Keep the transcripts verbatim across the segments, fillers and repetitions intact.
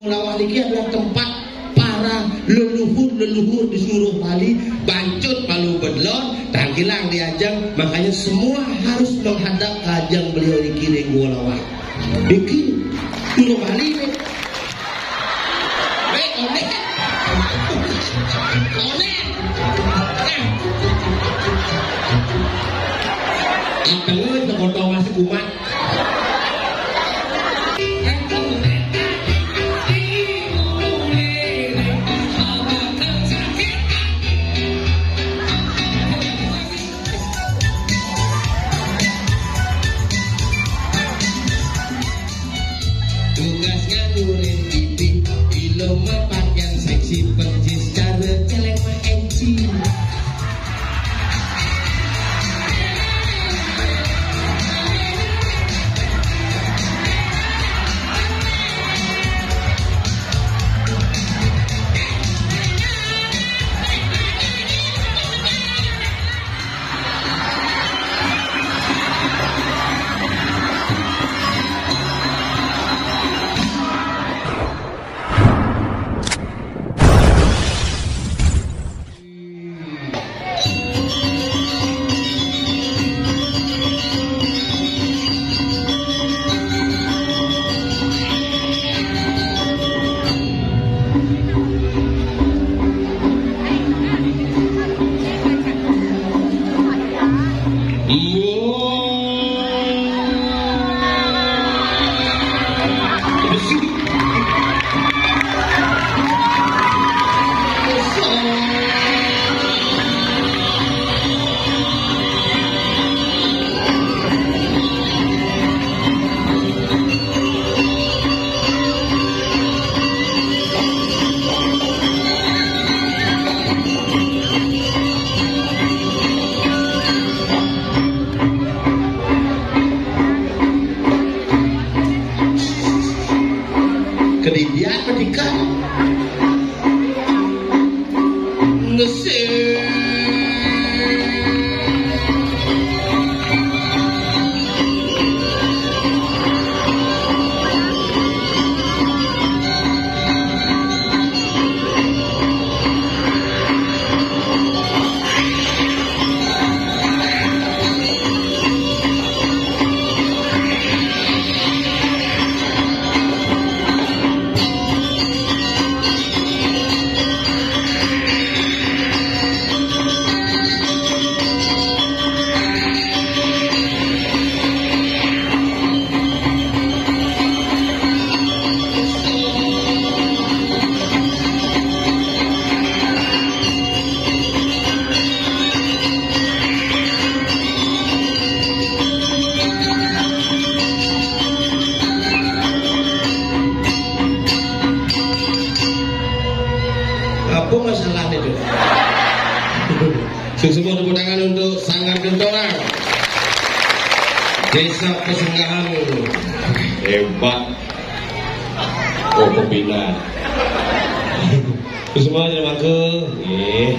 Lawah niki adalah tempat para leluhur-leluhur di seluruh Bali, bancut malu bedlon, tangkilang diajeng, makanya semua harus menghadap ke ajeng beliau niki ring Gua Lawah. Niki, Gua Bali nih. Weh, konek. Konek. Apa lu itu foto masih kumat? Tugas nganurin pipi, ilo mah pakaian seksi, persis cara celeng mah enci. Kedidian menikah. Ngesel. Apa masalah itu? Sing semua tepuk tangan untuk Sanggar Gentolang Desa Pesenggahan. Hebat. Oh, pembina. Terus semua jadi mangke. Eh.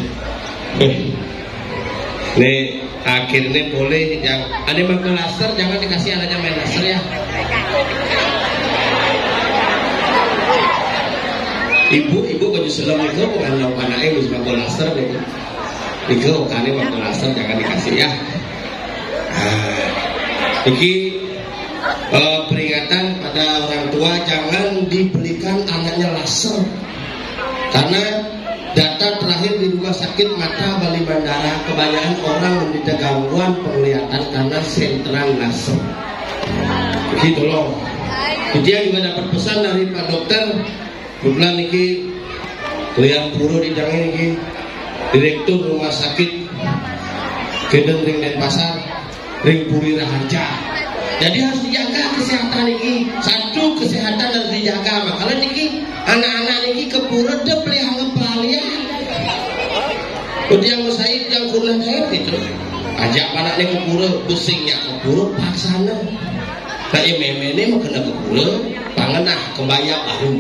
Eh. Nih, akhirnya boleh yang ada mangke laser, jangan dikasih anaknya main laser ya. Ibu, ibu baju selem itu bukan lawan anaknya, wis mangke laser nih. Iku kali waktu laser jangan dikasih ya. Nah, iki eh, peringatan pada orang tua, jangan dibelikan anaknya laser. Karena data terakhir di Rumah Sakit Mata Bali Bandara, kebanyakan orang menderita gangguan penglihatan karena senteran laser. Gitu loh. Jadi yang juga dapat pesan dari Pak Dokter, kebetulan niki klian pura di Dange niki, direktur rumah sakit Kedeng ring Denpasar, ring Puri Raharja. Jadi harus dijaga kesehatan niki. Satu, kesehatan harus dijaga. Makanya niki anak-anak niki ke pura teu pelihara pelalian. Udah yang saya yang kurang saya itu. Ajak anak niki ke pura, pusingnya ke pura paksana. Nah, ya, meme ini mau kena ke pura, pangenah kembaya baru.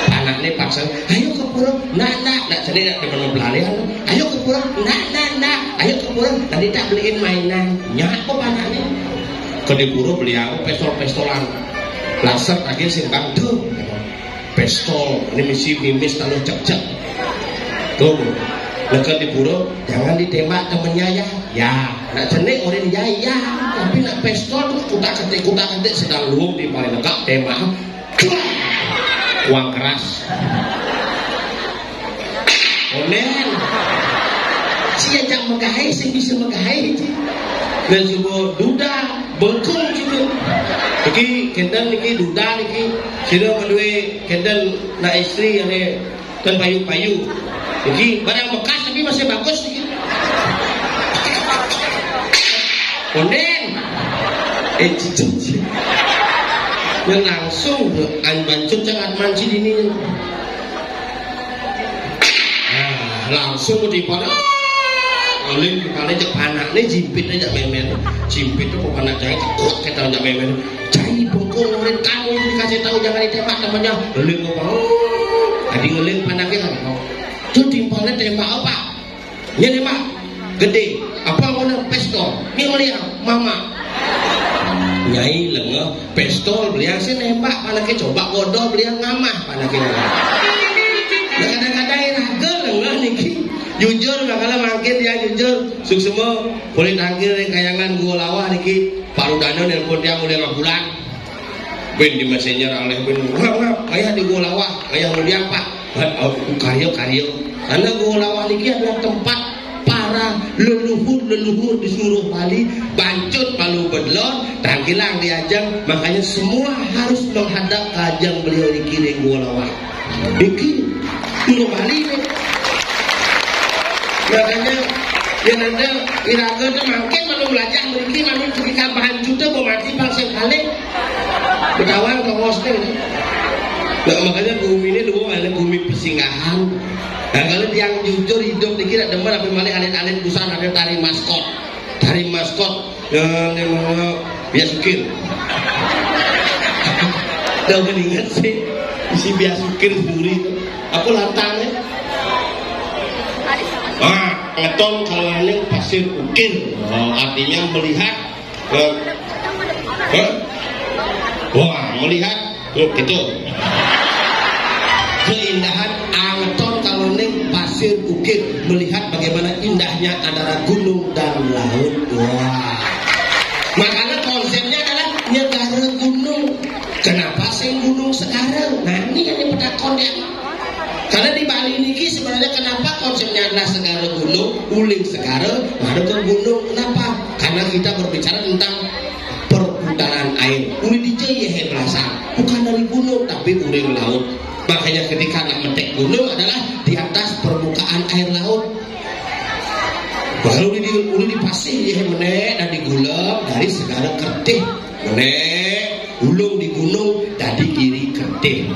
Anaknya paksa, "Ayo ke pura, nak, nak, nak, sini nak demen belalian. Ayo ke pura, nak, nak, nak, ayo ke pura, nanti tak beliin mainan." Nyak kok anaknya. Ke di pura beli apa, pistol-pistolan. Laser lagi simpang tuh. Pistol, ini misi mimis kalau cek-cek. Tuh, dekat di pura, jangan ditembak temennya ya. Ya, nak cenik orang ya, ya. Tapi nak pistol tuh kutak ketik, kutak ketik, sedang luwung di paling lengkap tembak. Uang keras. Onen. Si ajak megahe, sing bisa megahe. Dan juga duda, bengkung juga. Iki kendel niki duda niki. Sira menduwe kendel nak istri yang kan payu-payu. Jadi barang bekas tapi masih bagus lagi. Konden. Eh, cicing. Yang langsung an bancut jangan mancing ini. Nah, langsung di pala. Paling kepala cek panaknya jimpit aja memen. Jimpit tuh panak jahit kuat kita aja memen. Cai bengkung murid kamu ini dikasih tahu jangan ditembak temannya. Ngeling apa? Tadi ngeling panaknya kan. Tuh timpalnya tembak apa? Ini tembak gede. Apa warna pistol? Ini melihat mama. Nyai lengeh pistol beliau sih nembak panaknya coba bodoh beliau ngamah panaknya. Nah, kadang-kadang raga lengeh niki. Jujur makanya mangkin dia jujur. Suksema boleh tangkil kayangan gua lawah niki. Pak Rudana nelpon dia mulai bulan. Ben di messenger aleh ben ngap ngap ayah di gua lawah ayah mulia pak. Ban au karya karya karena gua lawah niki adalah tempat para leluhur leluhur di seluruh Bali bancut malu bedlon tangkilang diajeng makanya semua harus menghadap ke ajeng beliau niki di gua lawah. Iki gua Bali nih. Makanya yang ada iraga tuh makin malu belajar mungkin malu cerita bahan juta mau mati bangsa kali. Ketahuan kongos teh. Nah, makanya bumi ini dulu ada bumi persinggahan. Nah, kalau yang jujur hidup dikira demen apa malah alit-alit busan ada tari maskot. Tari maskot. Nah, ini mau ya sukir. Udah mendingan sih. Isi biasa sukir sendiri. Aku lantang ya. Ah, ngeton kalau pasir ukir. Oh, artinya melihat Hah? Wah, melihat tuh gitu. Keindahan angeton kalau ning pasir bukit melihat bagaimana indahnya antara gunung dan laut. Wah. Makanya konsepnya adalah nyegara gunung. Kenapa sing gunung sekarang? Nah, ini yang dipetakon ya. Karena di Bali niki sebenarnya kenapa konsepnya adalah segara gunung, uling segara, baru ke gunung. Kenapa? Karena kita berbicara tentang perputaran air. Uling di jaya berasal bukan dari gunung tapi uling laut. Makanya ketika nak metek gunung adalah di atas permukaan air laut. Baru di uling di pasir ya menek dan digulung dari segara kertih. Menek ulung di gunung dadi kiri kertih.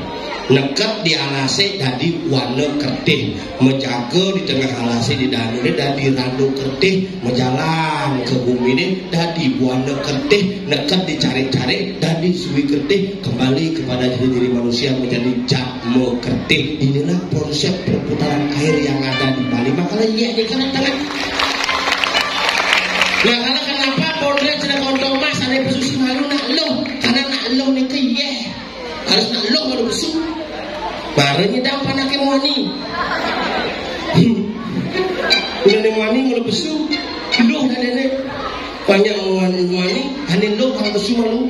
Neket di alase dadi wana kertih. Mejaga di tengah alase di danune dadi ranu kertih. Mejalan ke bumine dadi buana kertih. Neket di carik-carik dadi suwi kertih. Kembali kepada diri, diri manusia menjadi jatma kertih. Inilah konsep perputaran air yang ada di Bali. Makanya iya di tengah-tengah. Makanya kenapa potret sudah kontong mas ada besusi malu nak lo karena nak lo ni ke yeh harus nak lo kalau besu. Baru nyedang panake muani. Hmm. Udah ni muani kalau besu. Lo dah nenek. Banyak muani muani. Hanya lo kalau besu malu.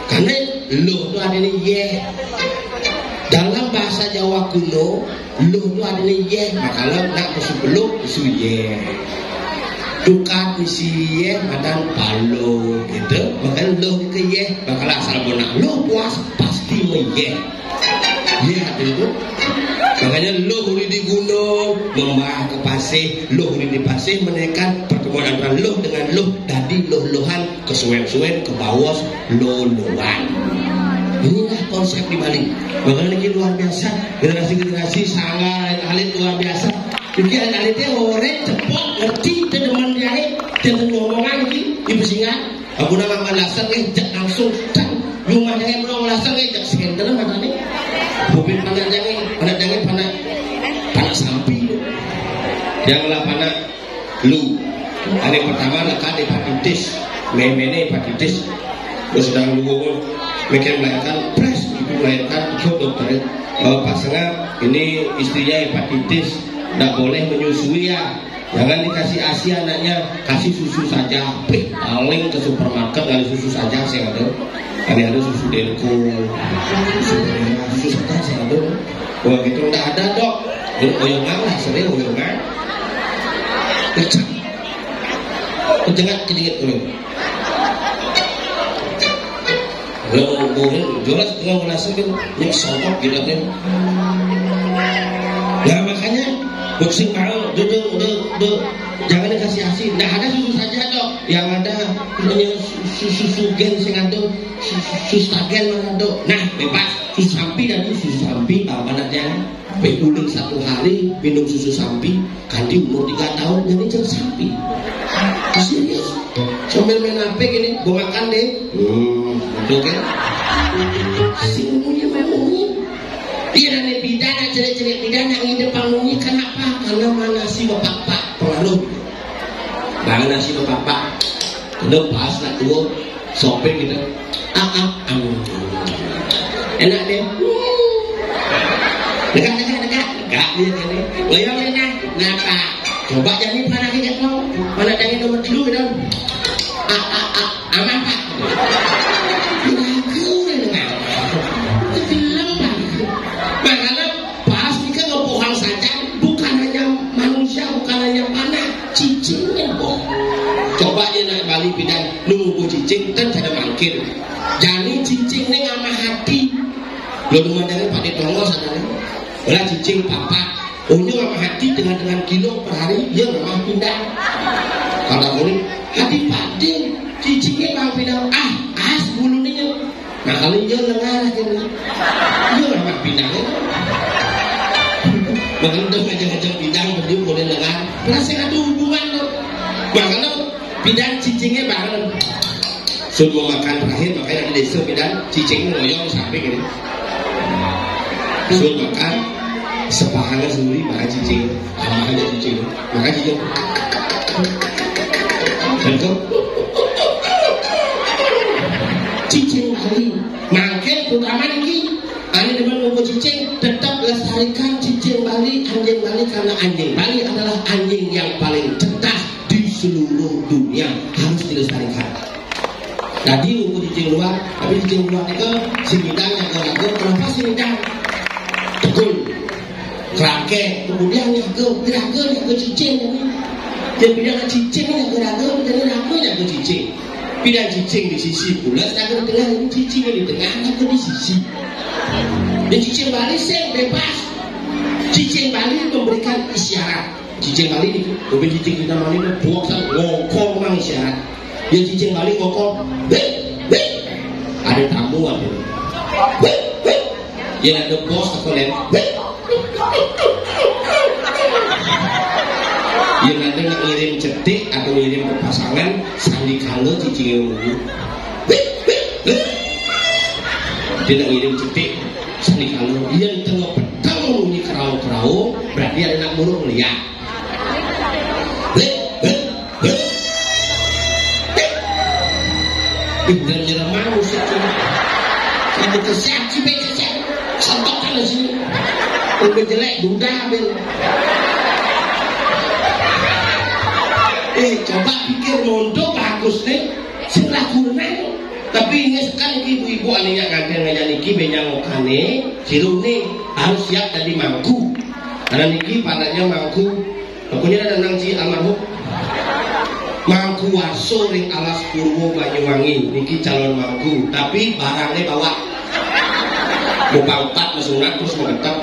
Karena lo tu ada ni yeh. Dalam bahasa Jawa kuno, lo tu ada ni yeh. Makanya nak besu beluk, besu yeh. Dukat isi yeh, madan palo gitu. Makanya lo ke yeh, makanya asal benak lo puas pasti me yeh. Yeh ada itu. Makanya lo boleh di gunung, membah ke pasir, lo boleh di pasir menekan pertemuan antara lo dengan lo tadi lo lohan kesuwen-suwen ke bawah lo lohan. Inilah konsep di Bali. Makanya ini luar biasa. Generasi-generasi sangat alit luar biasa. Iki anak-anak orang cepat ngerti teman dia, teman ngomongan iki ibu singan. Aku nama malasang eh cek langsung cek rumah jangan belum malasang eh cek sendel mana nih. Bubin panak jangan, panak jangan panak panak sampi. Yang lah panak lu. Hari pertama lekat hepatitis, memene hepatitis. Terus sedang lu mikir melahirkan pres gitu. Melahirkan, ikut dokter, eh, Pak Sengap, ini istrinya hepatitis, nggak boleh menyusui ya. Jangan dikasih asi anaknya, kasih susu saja. Pih, paling ke supermarket ngali susu saja, saya kata. Kami ada susu Denko, susu, susu saja, saya kata. Wah, gitu nggak ada, Dok. Ini oyong mana, sering oyong mana? Kecak. Kejengat, kejengat, oyong. Lo mungkin jelas dengan menasihkan yang songkok gitu kan. Nah, makanya boxing mau duduk, duduk, duduk. Jangan dikasih asi. Nah, ada susu saja, Dok. Yang ada hanya susu, susu gen sing ada, susu, susu stagen mana, Dok. Nah, bebas. Susu sampi dan susu sampi, tahu mana dia? Sampai udah satu hari minum susu sampi, kan di umur tiga tahun jadi cerita sampi. Serius. Sambil main H P gini, gua makan deh. Hmm, betul kan? Si Ungunya memang Ungu. Dia dan bidan, cerik-cerik bidan yang hidup Ungunya, kenapa? Karena mana si bapak pengaruh. Mana si bapak? Kenapa pas nak tua, sopir gitu. Ah, ah, ah. Enak deh. Dekat, dekat, dekat. Dekat dia tadi. Goyang enak. Napa? Coba jadi mana kita mau? Mana dari nomor dulu gitu. Ah, ah, ah. Aman, Pak. Lagu dengan. Film, Pak. Makanya pas kita ngepohang saja, bukan hanya manusia, bukan hanya panah, cicingnya, Bos. Coba dia nak balik bidan, nunggu cicing, kan ada mangkir. Jadi cicing ni ngamah hati. Lo nunggu dari Pak Detongo sana ni. Lah cicing papa. Unyu sama hati dengan, dengan kilo per hari, dia ngamah pindah. Kalau boleh, hati patin, cicingnya mau pindah. Ah, as bulunya. Nah, kalau dia lengar aja ni. Dia ngamah pindah. Makanya udah ngajak-ngajak pindah, dia boleh lengar. Rasa ada hubungan tu. Makanya bidan cicingnya banget. Sun mau makan terakhir, makanya di desa bidan cicing ngoyong sampai gini. Sun makan, sepahangan sendiri makan cicing, sama aja cicing, makan cicing. Betul? Cicing Bali. Makin terutama ini, ini dengan buku cicing, tetap lestarikan cicing Bali, anjing Bali, karena anjing Bali adalah anjing yang paling cerdas di seluruh dunia, harus dilestarikan. Tadi untuk cicing luar, tapi cicing luar itu si bidang yang gagal, kenapa si bidang? Betul. Kerangkeng, kemudian nyaga, nyaga, nyaga cicing tadi. Dia bilang cicing nyaga, nyaga, jadi nyaga, nyaga cicing. Bidan cicing di sisi pula, sedangkan di tengah ini cicing di tengah, nyaga di sisi. Dia cicing Bali sing bebas. Cicing Bali memberikan isyarat. Cicing Bali ni, mobil cicing kita mana ni, buat kan ngokong mang isyarat. Dia cicing Bali ngokong, "Hei, hei." Ada tamu ada. "Hei, hei." Dia nak ada bos atau lain. "Hei." Dia nak ada nak ngirim cetik atau ngirim ke pasangan, sandi kala cicing yang dulu. "Hei, hei, hei." Dia nak ngirim cetik, sandi kala. Dia di tengah petang bunyi kerau-kerau, berarti ada nak burung lihat. Hei, hei, hei. Ih, dan nyereman musik tu. Kamu kesiap, cipek kesiap. Sentok kan di sini. Udah jelek, duda, Bil. Eh, coba pikir, mondo bagus ni. Sebelah kurang. Tapi ini sekarang ibu-ibu ane yang ada ngajak niki benyang okane, siru ni harus siap jadi mangku. Karena niki padanya mangku. Pokoknya ada nang si almarhum. Mangku warso ring alas Purwo Banyuwangi. Niki calon mangku, tapi barangnya bawa. Mau pangkat, mau sunat, terus mau ketok.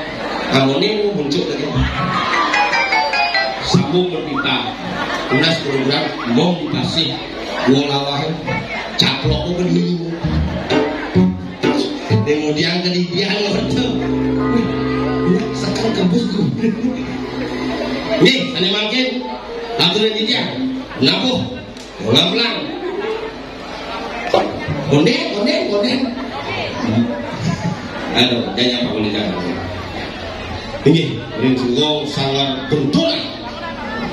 Amone muncul lagi. Sambung berpipa. Unas program, mau dikasih. Wong lawahe caplok ku kediri. Kemudian kedidian ngono. Wih, sekarang kebus ku. Nggih, ane mangkin. Atur kedidian. Nabuh. Ulang-ulang. Konden, konden, konden. Aduh, jangan apa konden. Inggih, ring Sugong Sanggar Bentulan.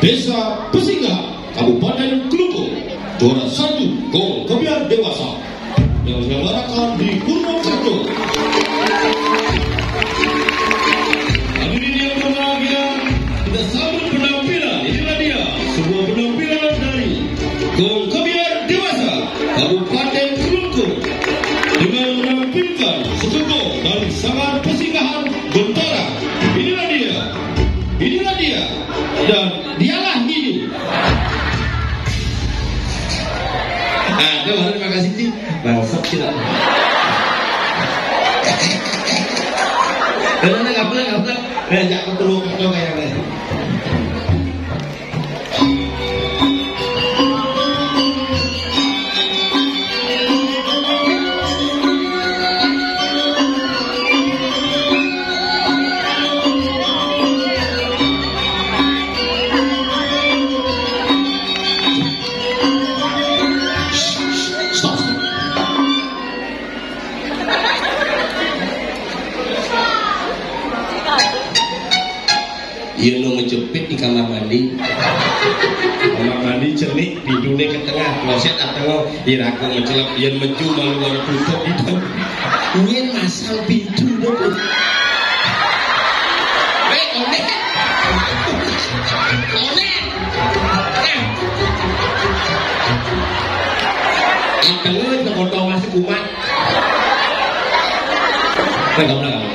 Desa Pesinggah, Kabupaten Klungkung, juara satu, Gong Kebyar Dewasa, yang diselenggarakan di Purwokerto. Hadirin yang berbahagia, kita sambut penampilan. Inilah dia, sebuah penampilan dari Gong Kebyar Dewasa, Kabupaten Klungkung, dengan menampilkan sekelompok dari Sanggar Persinggahan Bentara. Inilah dia, inilah dia, dan dialah ini. Ah, dah, terima kasih, Ji. Bangsat sih lah. Dah, dah, dah, gaplak, gaplak. Dah, jak aku terus, kau kayak apa? Stop, stop. Yen lo ngejepit di kamar mandi. Kamar mandi cenik, bidune ke tengah, kloset atau lo yen aku ngecelep, yen meju malu ora tutup itu. Yen masang pintu dulu. Eh, konek. Konek. Nah. Atau lo foto masih kumat. Nah, kamu lah, kamu.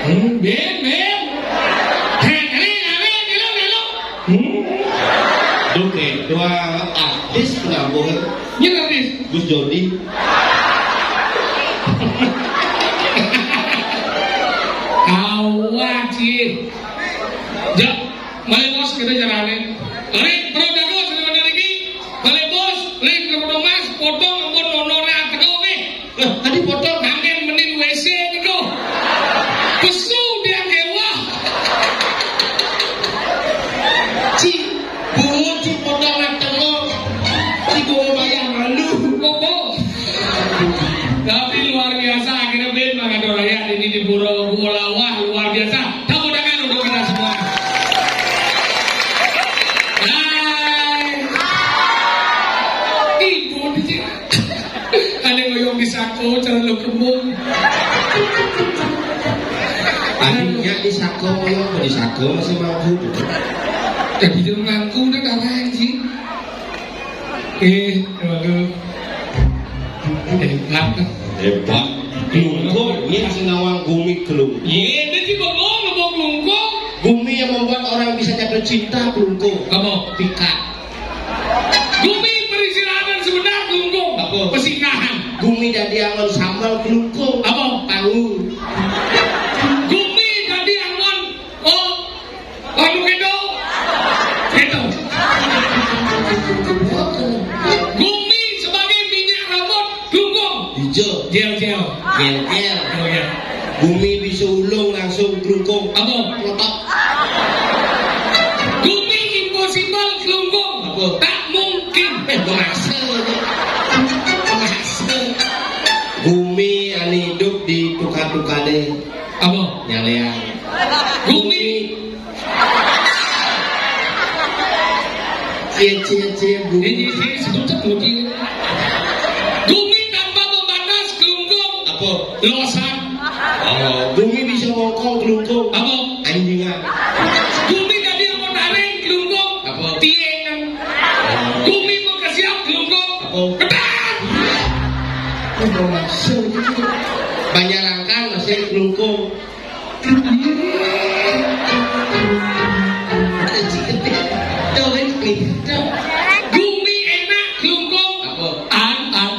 Hmm, Ben, Ben. Heh, kali, kali, kilo, kilo. Hmm. Duh, eh, dua artis penampungan. Nyén artis? Gus Jodi. Awak sih. Jak, malih bos kita jarané. Rik, Bro Dago, sudah bener iki. Malih bos, Rik, Bro Mas, potong ampun nono ra teko, oke. Lah, tadi potong. Mangken mending W C niku. Pesu dia kewah. Ci, bungut ci potong tengok. Ci gua bayar malu. Bobo. Tapi luar biasa, akhirnya Ben Mangado Rakyat ini di Pura Buolawah, luar biasa. Tepuk tangan untuk kita semua. Hai. Ibu di sini. Ada ngoyong di sako, celana kembung. Adiknya di sako, ngoyong di sako masih mampu. Jadi dia mengaku udah darah anjing. Eh, waduh. Hebat. Hebat. Glungkung, ini sing nawang gumi glungkung. Iya, dia sih bengong, ngomong glungkung. Gumi yang membuat orang bisa jatuh cinta, glungkung. Apa? Pika. Gumi peristirahatan sebentar, glungkung. Apa? Pesingkahan. Gumi dadi angon sambal, glungkung. Apa? Panggung. Gumi dadi angon, oh, anu gitu. Gitu. Gumi sebagai minyak rambut, glungkung. Ijo. Gel, gel. Gel, gel. Oh, ya. Gumi bisa ulung langsung glungkung. Apa? Ngotot. Gumi impossible, glungkung. Apa? Tak mungkin. Eh, berhasil. Berhasil. Gumi ane hidup di tukar-tukare. Apa? Nyalean. Gumi. Cie, cie, cie, bumi. Ini, ini sebut-sebut ini. Gumi tanpa pembatas, glungkung. Apa? Losan. Oh, gumi bisa ngongkong, glungkung. Apa? Anjingan. Gumi tadi mau tarik, glungkung. Apa? Tiengan. Oh. Gumi mau kesiap, glungkung. Apa? Ketat. Oh, berhasil. Banyak langkah, masih glungkung. Gumi enak, glungkung. Apa? An, an.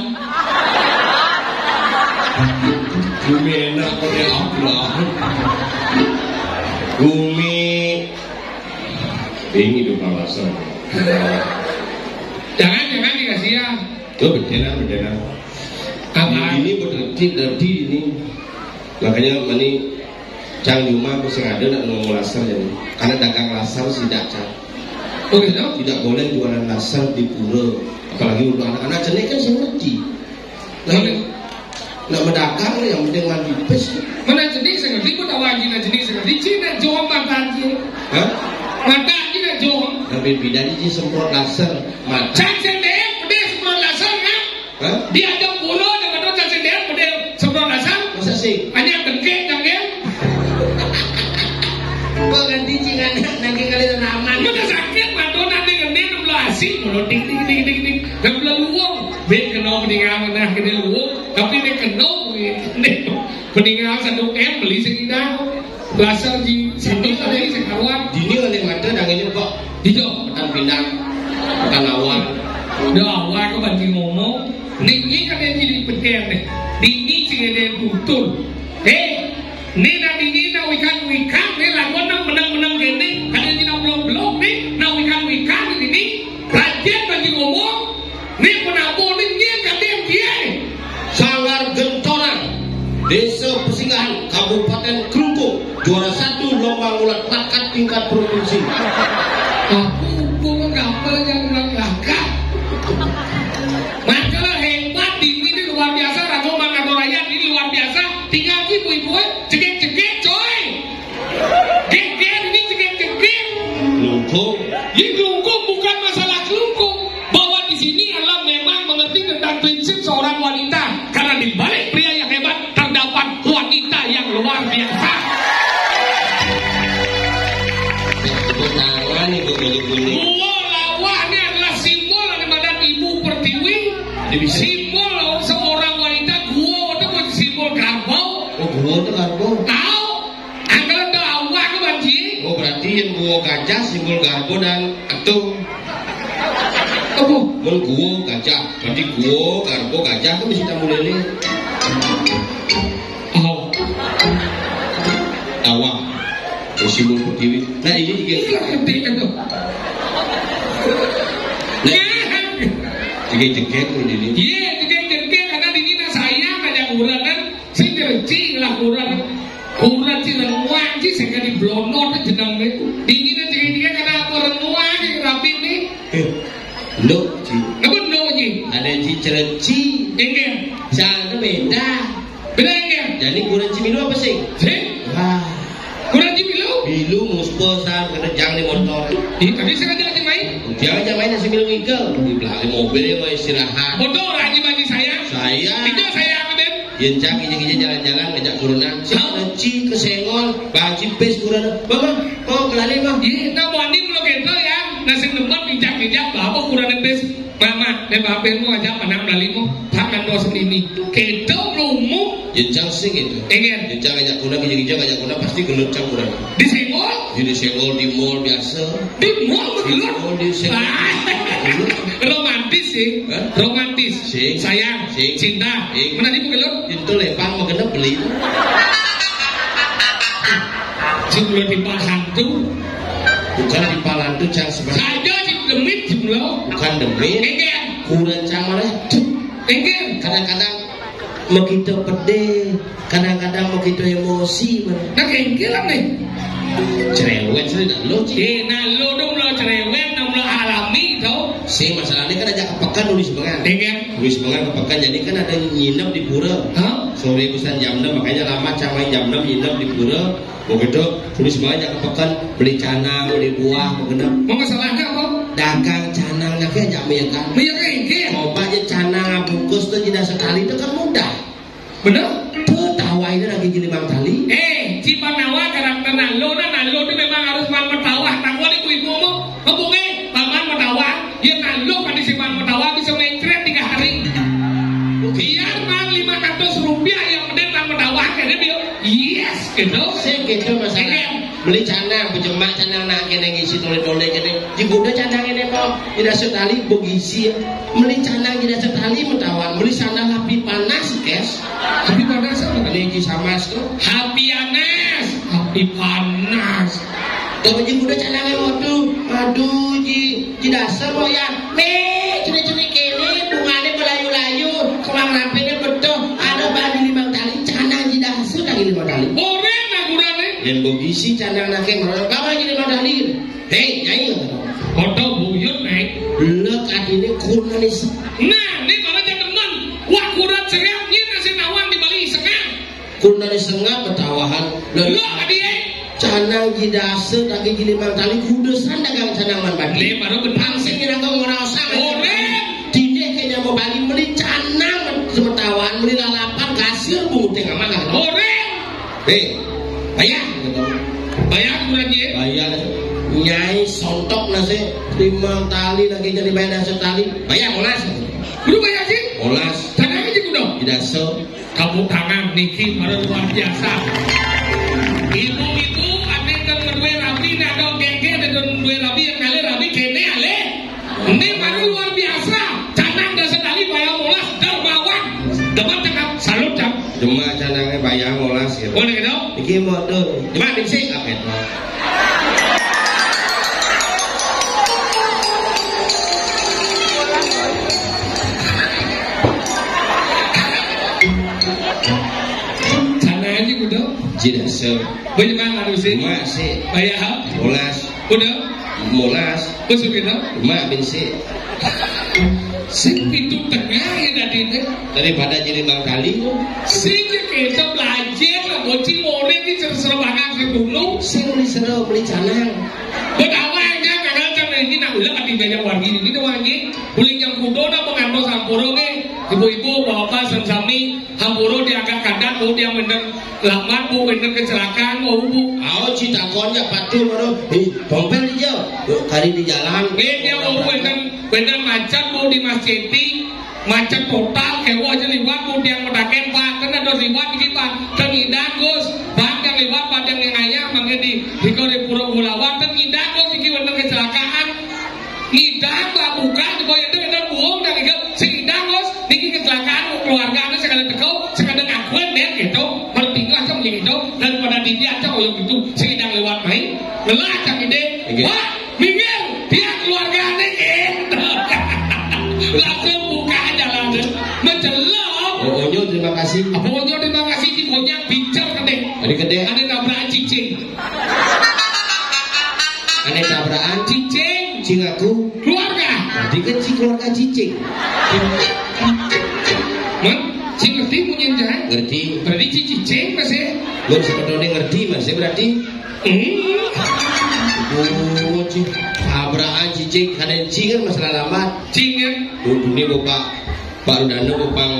Gumi enak, kok ya, apa? Gumi ini tuh alasan. Jangan, jangan dikasih ya. Tuh, bedenan, bedenan. Apa? Ini buat reti, reti ini. Makanya mani cang cuma aku sing ada nak ngomong laser jadi. Karena dagang laser tidak, cang. Oh, gitu? Tidak boleh jualan laser di pura. Apalagi untuk anak-anak, jadi kan sing ngerti. Nah, boleh. Nak mendagang yang penting mandi pes. Mana jenis yang ngerti, kok tahu aja jenis yang ngerti. Cina jawab mata aja. Hah? Mata aja nak jawab. Tapi bedanya dia semprot laser. Mata. Cang sendiri, pedih semprot laser, kan? Hah? Dia ada pura, ada kata cang sendiri, pedih semprot laser. Masa sih? Hanya dengkek, dengkek. Kok ganti cing anak, nangke kali tanaman. Mana sakit, mata nanti gede, enam belas asik, mulut ding, ding, ding, ding, ding. Enam belas luwung. Ben kena peninggalan, nah, gede luwung. Tapi dia kena, peninggalan satu M, beli sekitar. Laser di satu kali sekawan. Dini oleh mata, dah ini, Pak. Hijau. Makan pinang, makan lawar. Dah, awak ke banting ngomong. Niki kan yang jadi penting nih. Dini sing ada yang tutur. Eh, ni nak dini nak wikan-wikan, ni lagu nak menang-menang gini. Ada yang tidak belum-belum ni, nak wikan-wikan ini. Rajin banting ngomong. Ni penabuh ni, ni yang kata yang dia ni. Sanggar Gentoran, Desa Pesinggahan, Kabupaten Klungkung, juara satu lomba ngulat bakat tingkat provinsi. Aku hubungan kapal yang ulang langkah. Masalah hebat, ini, ini luar biasa, Raja Mangado Raya ini luar biasa. Tinggal ibu-ibu, eh, jegit-jegit, coy. Geger ini jegit-jegit. Klungkung. Ini klungkung bukan masalah klungkung. Bahwa di sini adalah memang mengerti tentang prinsip seorang wanita. Karena di balik pria yang hebat terdapat wanita yang luar biasa. Tepuk tangan, Ibu Mili Kuning. Gua Lawah ini adalah simbol daripada Ibu Pertiwi. Simbol seorang wanita. Gua itu bukan simbol garbo. Oh, gua itu garbo. Tahu? Angkal tahu aku banci. Oh, berarti yang gua gajah simbol garbo dan atung. Apa? Mun gua gajah, berarti gua garbo gajah kan bisa tambah lele. Oh. Tawa. Terus simbol pertiwi. Nah, ini juga. Iya, ngerti kan tuh. Nah, jegit-jegit tuh ini. Iya, jegit-jegit karena ini nak sayang aja kurang kan. Sing kerici lah kurang. Kurang sih renguang sih sing kadi blonot jeneng ne. Dingin aja ini kan karena apa renguang sih rapi nih. Eh, nduk, Ci. Apa nduk, Ci? Ada Ci cereci. Enggak. Sana beda. Beda enggak? Jadi kurang Ci milu apa sih? Sih? Wah. Kurang Ci milu? Milu muspo sa kena jang di motor. Ih, tadi saya ngajak Ci main. Dia aja main nasi milu ngigel. Di belakang mobil ya mau istirahat. Motor aja bagi saya. Saya. Itu saya apa, Ben? Yen cak ija-ija jalan-jalan ngajak kurunan. Hah? Ci kesenggol, bang Ci pes kurunan. Bang, bang, mau kelali, Bang. Ih, nah, Bang Andi belum kental ya. Nah, sing demen injak-injak, bapak kurang nepis. Mama, nek bapak mau ajak anak melali mau, tangan mau sendiri. Kedo lumu. Jenjang sing itu. Enggak. Jenjang ajak guna, jenjang ajak guna pasti gelut campuran. Disenggol? Ya disenggol di mall biasa. Di mall begelut? Di mall disenggol. Ah. Romantis sih. Hah? Romantis. Sing. Sayang. Sing. Cinta. Sing. Mana di begelut? Itu lepang mau kena beli. Jumlah di hantu. Bukan di palantu, cang sebenarnya. Saja si demit jumlah. Bukan demit. Enggak. Kurang cang malah. Enggak. Kadang-kadang begitu pedih, kadang-kadang begitu emosi, mana. Nah, enggak lah nih. Cerewet sih, nah lo, Ci. Eh, nah lo dong lo cerewet, nah lo alami tau. Si masalahnya kan ajak ke pekan nulis bengan. Enggak. Nulis bengan ke pekan, jadi kan ada nginep di pura. Hah? Sore pesan jam enam, makanya lama cang main jam enam nginep di pura. Begitu, tulis banyak ke pekan, beli canang, beli buah, begitu. Mau masalahnya apa? Dagang canang lagi aja, ya kan? Iya, kan, iya. Coba aja canang bungkus tuh tidak sekali itu kan mudah. Bener? Tuh tawa ini lagi jadi Mang Tali. Eh, Cipanawa karakter nalo, nah nalo itu memang harus mau metawa. Takwa ibu-ibu mau, ngomongnya paman metawa. Ya nalo pada si paman metawa bisa mencret tiga hari. Biar mal lima ratus rupiah yang penting mau metawa, kayaknya dia yes. Gitu. Sing gitu masalah. Iya. Beli canang, bejemak canang, nak kene ngisi tole-tole kene. Jiguda canang ini mau tidak sekali begisi. Beli canang tidak sekali metawan. Beli sana api panas, guys. Api panas apa? Beli di samas tuh. Api panas. Api panas. Kalau jiguda canangnya waduh, aduh ji, tidak seru ya. Nih, cini-cini kene, bunganya belayu-layu, kemang rampenya betul. Ada bagi lima kali, canang tidak sudah lima kali. Orang nak kurang nih. Yang begisi canang nake mereka bagi lima kali. Hei, nyai. Foto buyut naik. Lek adine kurnanis. Nah, ini kalau jangan teman. Wah, kurang seram, ini nasi nawang di Bali setengah. Kurnanis setengah betawahan. Lo adie. Canang jidase, tapi gini mang tali kudesan dagang canang man badi. Ini baru benar. Sing ira kau ngora osang. Ore. Dideh kenya mau bali meli canang semetawan, meli lalapan kasir bunguting aman. Ore. Hei, bayar gitu. Bayar kurang ye. Bayar. Nyai sontok nasi lima tali lagi jadi bayar nasi tali. Bayar molas. Kudu bayar sih. Molas. Tanahnya sih kudu. Tidak so. Kamu tangan niki baru luar biasa. Ibu-ibu, ada yang kedua rapi, ada gengge, ada dua rapi yang kali rapi kene ale. Ini baru luar biasa. Canang dan sekali bayar molas dermawan. Depan cakap salut cak. Cuma canangnya bayar molas gitu. Boleh gitu? Iki modal. Cuma diksi apa itu? Sana aja udah. Tidak se. Bagaimana harusnya? Masih. Bayar. Molas. Udah. Molas. Masuk kita. Mak bin si. Sing pintu tengah ya tadi teh. Daripada jadi bang kali. Sing ya kita belajar lah, bocil more ini seru-seru banget ke gunung. Sing beli seru, beli canang. Betawanya kadang kan ini nak ulah kati banyak wargi ini tuh wargi. Boleh yang kudo nak mengantos sampuro ke ibu-ibu bapak sami hampuro diangkat kadat mau dia bener lambat mau bener kecelakaan mau bu. Au citakonnya patuh baru di tompel dia. Yuk kali di jalan. Dia mau bener bener macet mau di masjid. Macet total, kewa aja liwat, kudiang medaken, Pak. Kan ada liwat iki, Pak. Teng Indah, Gus. Pak, yang liwat, Pak, yang ngayah, mangke di, di Pura Gulawan, teng Indah, Gus, iki wonten kecelakaan. Ngidang, Pak, buka, coba itu, itu buung, dan itu, si Indah, Gus, niki kecelakaan, keluarganya sekali teko, sekali ngakuin, deh, gitu. Bertingkah, cem, gitu. Daripada dia, cem, oh, yang gitu. Si Indah lewat main, ngelah, cem, ide. Oke. Pak, minggir, dia keluarganya, gitu. Langsung buka jalan, mencelok. Oh, Onyo, terima kasih. Apa Onyo, terima kasih, si Konyak, bincang, gede. Ada gede. Ada tabrakan cicing. Ada tabrakan cicing. Cing aku. Keluarga. Tadi kan si keluarga cicing. Man, cing ngerti punya jahat? Ngerti. Berarti cicing masih? Mun sebetulnya ngerti masih berarti. Hmm. Oh, cing. Tabrakan cicing, kada cing kan masalah lama. Cing ya? Dunia bapak Pak Rudano pang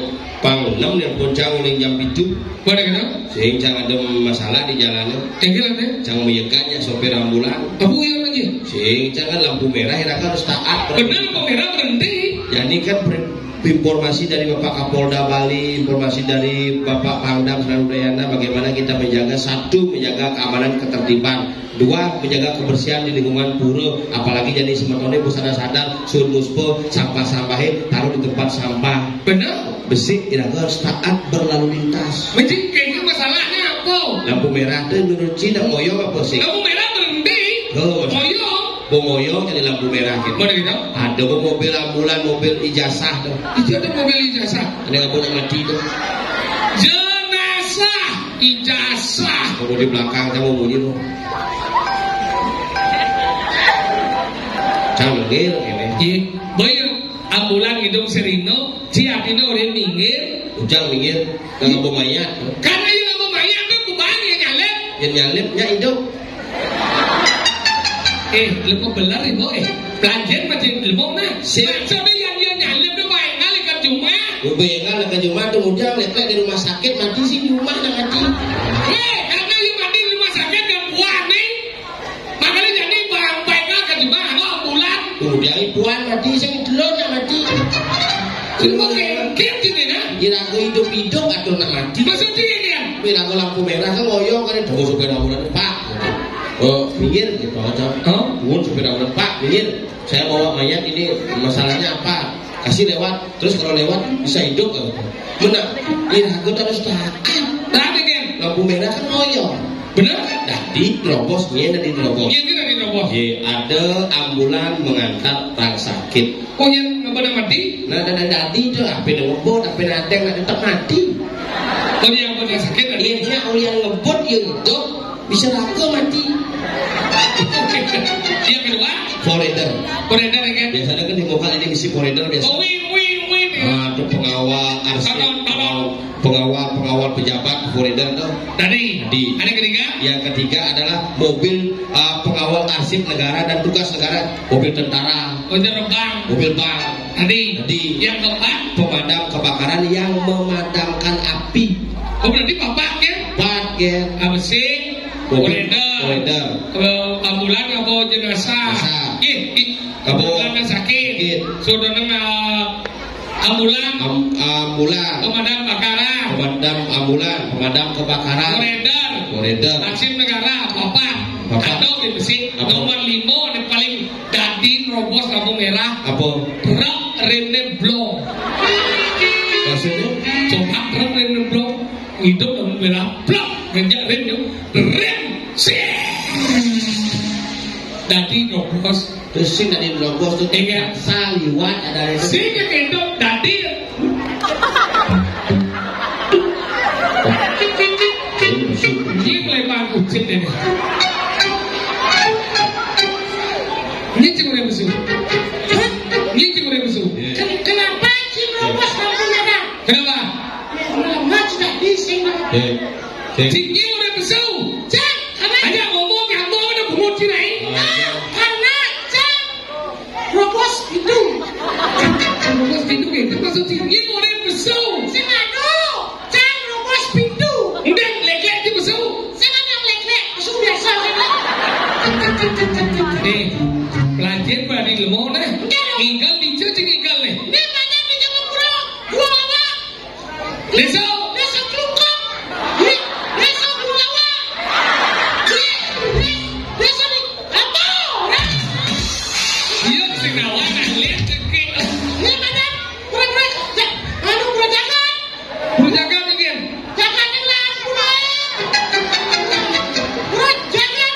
pang enam yang poncang uling jam itu. Pada kenapa? Sehingga ada masalah di jalannya. Enggak ada. Cang meyekannya sopir ambulan. Apa yang Sing, jangan lampu merah, ya kan harus taat. Bener, lampu merah berhenti. Ya, ini kan ber- informasi dari Bapak Kapolda Bali, informasi dari Bapak Pangdam Senayan Udayana, bagaimana kita menjaga, satu, menjaga keamanan ketertiban, dua, menjaga kebersihan di lingkungan pura, apalagi jadi semetone bu sadar-sadar, sun muspe, sampah-sampahe taruh di tempat sampah. Bener. Besik, iraga harus taat berlalu lintas. Becik, kayaknya masalahnya apa? Lampu merah tuh menurut Cina ngoyong apa sih? Lampu merah berhenti. Oh. Ngoyong. Mau ngoyong jadi lampu merah gitu. Mana gitu? Ada kok mobil ambulan, mobil ijazah tuh. Itu ada mobil ijazah. Ada yang punya mati tuh. Jenazah, ijazah. Kamu di belakang, kamu bunyi tuh. Canggih ini. Iya, boy, ambulan ngidung serino, si artinya orang minggir. Ujang minggir, nggak mau mayat. Karena yang mau mayat tuh kubang yang nyalip. Yang nyalipnya hidup. Eh, lemo beler, Ibu, eh. Belanjaan macam lemo, nah. Sip. Maksudnya yang dia nyalip tuh baik kali ke rumah. Ubay kan ke rumah tuh ujang, letak di rumah sakit, mati sih di rumah dah mati. Eh, karena dia mati di rumah sakit dan buah nih. Makanya jadi baik kali ke rumah, oh, ambulan. Ujang puan mati, sing telur nak mati. Cuma kayak gitu nih, nah. Kira aku hidup-hidup atau nak mati. Maksudnya ini ya? Kira aku lampu merah kan ngoyong kan, "Tunggu supir ambulan, Pak." Oh, minggir gitu aja. Hah? Pun supir ambulan, "Pak, minggir. Saya bawa mayat ini, masalahnya apa? Kasih lewat. Terus kalau lewat bisa hidup," gitu. Mana? Iraga harus taat. Taat, kan? Lampu merah kan ngoyong. Bener? Dadi nerobos, iya, dadi nerobos. Iya, dia dadi nerobos. Iya, ada ambulan mengantar orang sakit. Oh, yang apa nama di? Nah, ada dadi itu, apa yang ngebut, apa yang ada, nggak tetap mati. Oh, yang apa yang sakit tadi? Iya, dia, oh, yang ngebut, ya hidup. Bisa laku mati. Yang kedua? Foreigner. Foreigner, ya kan? Biasanya kan di muka ini misi foreigner biasa. Oh, wing, wing, wing. Ah, itu pengawal arsip, pengawal, pengawal, pengawal pejabat foreigner tuh. Tadi. Tadi. Ada ketiga? Yang ketiga adalah mobil, ah, pengawal arsip negara dan tugas negara. Mobil tentara. Mobil bank. Mobil bank. Tadi. Tadi. Yang keempat? Pemadam kebakaran yang memadamkan api. Oh, berarti bapak ya? Bapak ya. Apa sih? Mobil foreigner. Foreigner. Eh, ambulan apa jenazah? Jenazah. Ih, ih. Apa? Ambulan yang sakit. Sakit. Sudah nengah ambulan. Am-, ambulan. Pemadam kebakaran. Pemadam ambulan, pemadam kebakaran. Foreigner. Foreigner. Arsip negara, bapak. Bapak. Atau di besi. Apa? Nomor lima, ini paling dadi nerobos lampu merah. Apa? Truk remnya blong. Maksudnya? Coba truk remnya blong. Hidup lampu merah, blok, nginjak rem, yuk. Rem, sih. Dadi nerobos. Terus sing dadi nerobos tuh, iya, saliwat ada itu. Sing itu dadi. Ini mulai bangkit ini. Ini cuma yang besar. Ini cuma yang besar. Ken-, kenapa sing nerobos lampu merah? Kenapa? Lama sudah bising. Cek, cek. Cik, ini udah besar. Cek, apa? Aja ngomong, ngomong, udah bungut sih, Rai. Ah, karena, cek, robos pintu. Robos pintu, gitu. Maksud cik, ini udah besar. Sing anu, cek, robos pintu. Udah, lek-lek aja besar. Sing anu yang lek-lek, masuk biasa, kan? Eh, pelajar berani lemah, nah. Enggak, dong. Tinggal di cuci, tinggal, nih. Ini banyak di zaman kuno. Dua lawak. Desa. Desa Klungkung. Desa Bulawa. Desa apa? Iya, sing nawan, nah, lihat, cekik. Ini mana? Kurang, kurang. Ya, anu, kurang jangan. Kurang jangan, mungkin. Jangan yang lain, kurang. Kurang jangan.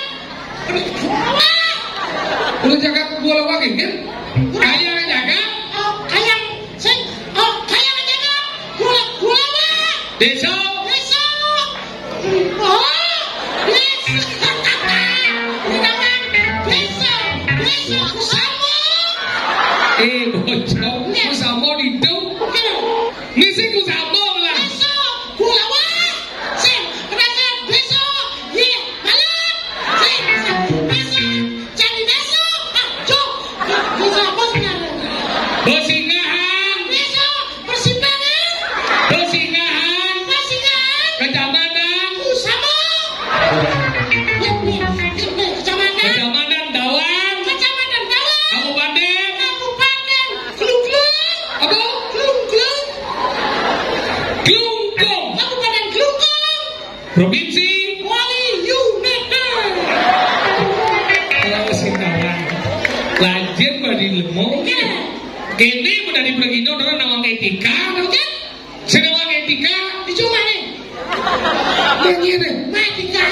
Kurang jangan, Bulawa, mungkin. Ayah jaga. Oh, ayah. Sing, oh, kaya aja, Bang. Gula, gula, Bang. Desa. Desa. Oh, desa. Udah, Bang. Desa. Desa. Kusamo. Eh, bocah. Iya. Kusamo di itu. Iya. Ini sih kusamo lah. Desa. Gula, Bang. Sing, desa. Desa. Iya, malam. Sing, desa. Cari desa. Ah, cok. Desa apa sekarang? Besingahan. Desa Persimpangan. Besingahan. Besingahan. Kecamatan. Usama. Ya, ya, ya, kecamatan. Kecamatan Dawan. Provinsi Wali Yunata. Kalau sing kawan. Lajeng badi lemo. Iya. Kene udah dipergino dengan nawang etika, kan? Sing nawang etika. Di cuma nih. Yang ini. Nah, etika.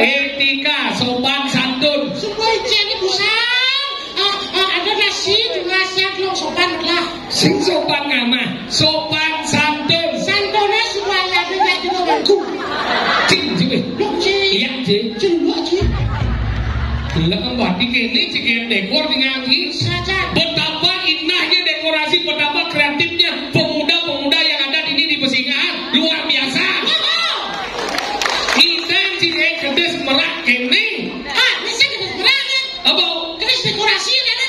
Etika, sopan santun. Supaya jadi busan. Ah, ah, ada nasi, cuma siap lo sopan lah. Sing sopan ngamah, sopan santun. Santune supaya ada nasi lo bangku. Cing, cing, weh. Lo cing. Iya, cing. Cing, lo cing. Lah, kembali kene, cing, yang dekor dengan cing. Saja. Betapa indahnya dekorasi, betapa kreatifnya pemuda-pemuda yang ada ini di Pesingan. Luar biasa. Ngidang cing, eh, kedes merak kene. Ah, bisa kedes merak, kan? Apa? Kedes dekorasi, kan?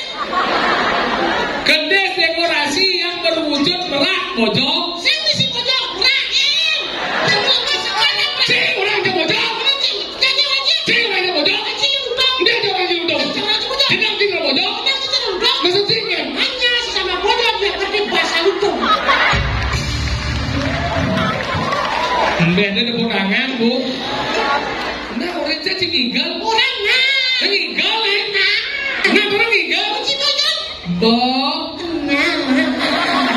Kedes dekorasi yang berwujud merak, pojok. Sing misi pojok, merak, kan? Jangan lupa sekarang, merak. Cing, orang aja pojok. Orang cing, jangan, orang cing. Cing, orang aja pojok. Orang cing, orang. Dia aja orang aja pojok. Orang cing, orang pojok. Orang cing, orang. Maksud cing, kan? Hanya sesama pojok yang ngerti bahasa lutung. Mbah, ada tepuk tangan, Bu. Nah, orang caci ngigel. Orang nah. Ngigel, eh? Nah. Nah, orang ngigel. Kunci pojok. Bo. Nah.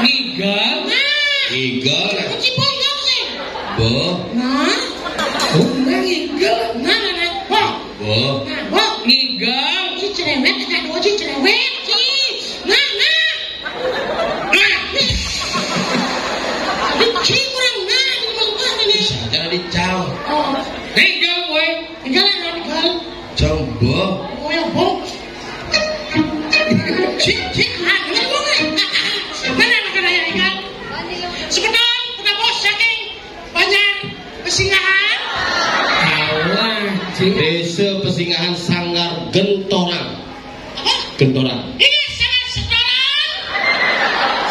Ngigel. Nah. Ngigel. Kunci pojok, eh. Bo. Nah. Oh, nah, ngigel. Nah, nah, nah. Wah. Bo. Nah, bo. Ngigel. Ih, cerewet, ada dua, ih, cerewet. Ih. Nah, nah. Nah. Ih. Ih, kurang nah, di rumah gua nih. Jangan dicau. Oh. Ngigel, woi. Ngigel, ngigel. Coba. Oh, ya, bo. Cik, cik, ah, bener, bo. Mana anak saya, ngigel? Sebentar, kenapa saking Banjar Pesingahan. Alah, cik. Desa Pesingahan, Sanggar Gentorang. Apa? Gentorang. Ini Sanggar Setoran.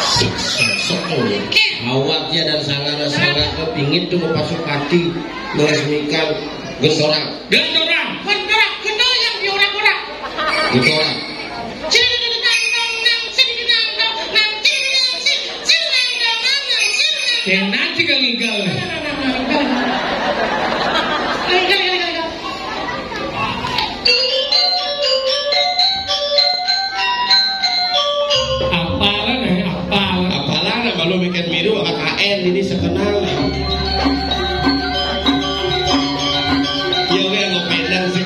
Sok, sok, sok. Oke. Awaknya dan sanggar-sanggar kepingin tuh mau pasuk hati meresmikan Gentorang. Gentorang. Gentorang. Gendor yang diorak-orak. Gentorang. Kena juga ngigel. Apalan, eh, apalan. Apalan, malu bikin miru, A K N ini sekenal. Ya, oke, ngopi dan sih.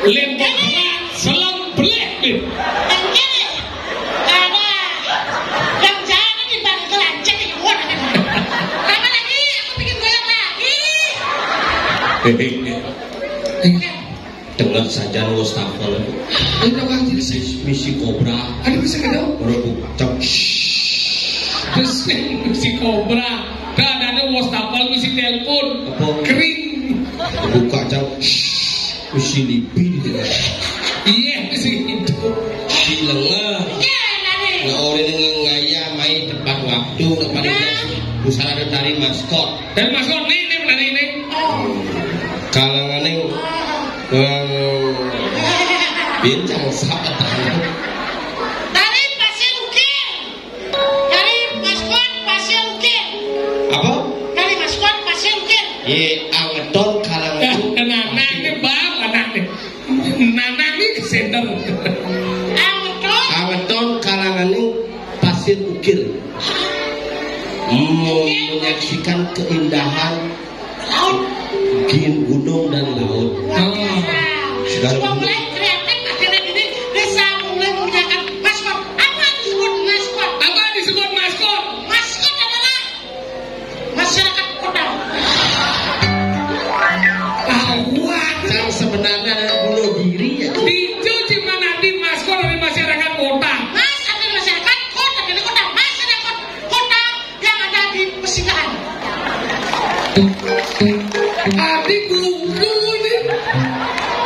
Lempar berat, selam berat, Bib. Ada. Yang jangan nih, Bang, itu lancet, yang kuat, ada. Apa lagi? Aku bikin goyang lagi. Dengar saja wastafel. Ini apa sih? Misi, misi kobra. Ada bisa kenal? Baru buka. Cek. Terus misi kobra. Dah ada wastafel misi telepon. Apa? Kering. Buka, cek. Misi lipi di tengah. Iya, misi itu. Di lengah. Iya, nari. Nah, orang yang ngaya main tepat waktu, tepat waktu. Pusara ada tari maskot. Tari maskot nih, nih, tari ini. Oh. Kalangan yang, eh, bincang siapa tahu. Tari pasir ukir. Tari maskot pasir ukir. Apa? Ye, angeton kalangan. Nah, nah, ini bab anak nih. Nanang nih ke center. Angeton. Angeton kalangan nih pasir ukir. Mau menyaksikan keindahan laut, gin gunung dan laut. Oh. Segala gunung. Mulai kreatif akhirnya ini bisa mulai menggunakan maskot. Apa disebut maskot? Apa disebut maskot? Maskot adalah masyarakat kota. Awak. Yang sebenarnya ada bunuh diri ya. Dicuci mana di maskot dari masyarakat kota. Mas, ada masyarakat kota, ada kota. Mas, ada kot-, kota yang ada di Pesingan. Adi guru nih.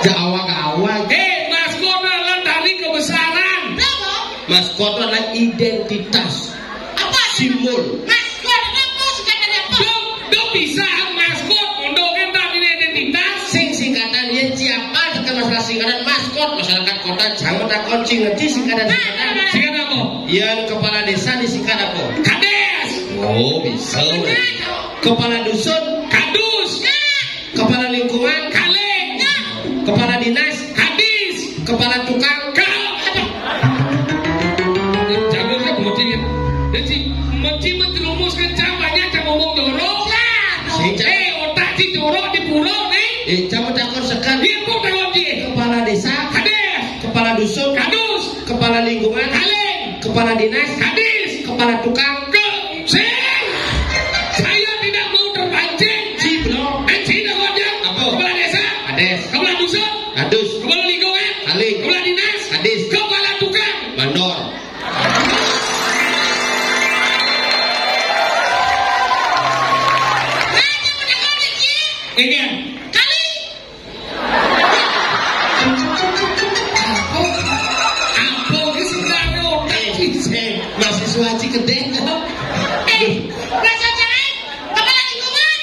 Jawa gawat. Eh, maskot adalah tali kebesaran. Kenapa? Maskot adalah identitas. Apa? Simbol. Maskot apa? Singkatan apa? Dok, dok bisa maskot, mondok kan tak ini identitas. Sing singkatan ya siapa tekan masalah singkatan maskot masyarakat kota jangan takon sing ngerti singkatan singkatan. Singkatan apa? Yang kepala desa disingkat apa? Kades. Oh, bisa. Kepala dusun. Kadus. Kepala lingkungan. Kaling. Kepala dinas. Kadis. Kepala tukang. Kau. Jago kan bocil. Jadi, mesti menjerumus kencang banyak yang ngomong jorok. Sing Eh, otak si jorok di pulau nih. Eh, kamu takut sekali. Dia pun takut dia. Kepala desa. Kades. Kepala dusun. Kadus. Kepala lingkungan. Kaling. Kepala dinas. Kadis. Kepala tukang. Ke, sing. Saya tidak mau terpancing. Si belum. Eh, sini aja. Apa? Kepala desa. Kades. Kepala dusun. Kadus. Kepala lingkungan. Kaling. Kepala dinas. Kadis. Kepala tukang. Mandor. Ingat. Kali. Apa? Apa ki sebenarnya otak? Eh, eh, mahasiswa Cikedeng. Eh, Raja Jaeng, kepala lingkungan.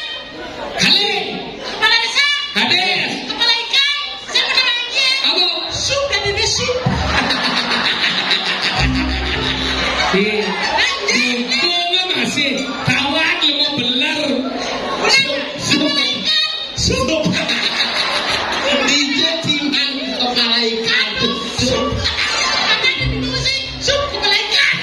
Kali. Kepala desa. Hadir. Kepala ikan. Siapa nama anjing? Apa? Sup dan ini sup. Iya. Anjing. Untung masih kawan lu mau beler. Sup, sup. Kepala ikan. Sup. Dia timan kepala ikan. Sup. Apa yang dimaksud? Sup kepala ikan.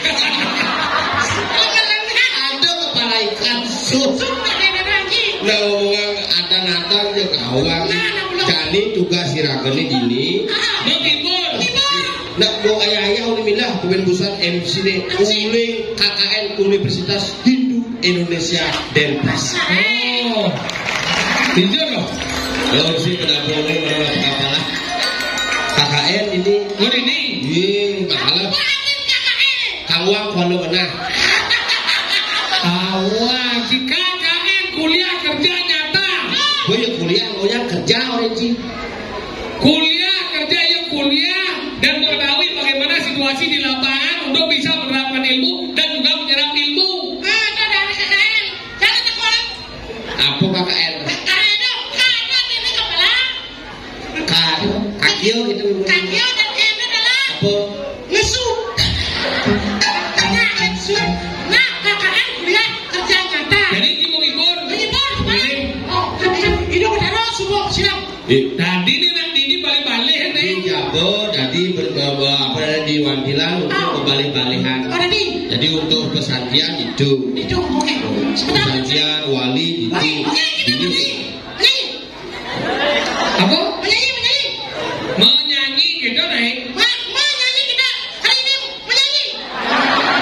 Ada kepala ikan, sup. Sup ada lagi. Nah, omongan ada natang ya kawan. Nah, nah, belum. Jani tugas siragene gini. Ah, menghibur. Menghibur. Nah, bo ayah-ayah udah milah, kuben busan M C nih. M C. Uling K K N Universitas Hindu Indonesia Denpasar. Oh. Jujur loh. Lo sih kenapa nih, menurut kepala? K K N ini. Oh, ini. Iya, malah. Kang Wang kalau kena. Awak, si K K N kuliah kerja nyata. Oh ya kuliah, oh ya kerja orang sih. Kuliah kerja ya kuliah dan mengetahui bagaimana situasi di lapangan untuk bisa menerapkan ilmu dan juga menyerap ilmu. Ah, itu ada K K N. Jangan takut. Apa K K N? K K N itu, K K N ini kepala. Ka-, kakio gitu. Kakio dan N adalah apa? Ngesu. Nah, ngesu. Nah, K K N kuliah kerja nyata. Jadi, ini menghibur. Menghibur, Pak. Ini. Oh, hidup ada semua siap. Eh. Tadi nih, nanti ini balik-balik nih. Ini jago, tadi ber-, bawa apa namanya, di Wantilan untuk, ah, berbalik-balikan. Oh, tadi. Jadi, untuk pesantren itu. Itu, oke. Sebentar. Pesantren wali itu. Wali, oke, kita ini. Wali. Wali. Apa? Menyanyi, menyanyi. Menyanyi gitu, Nek. Ma-, menyanyi kita. Hari ini menyanyi.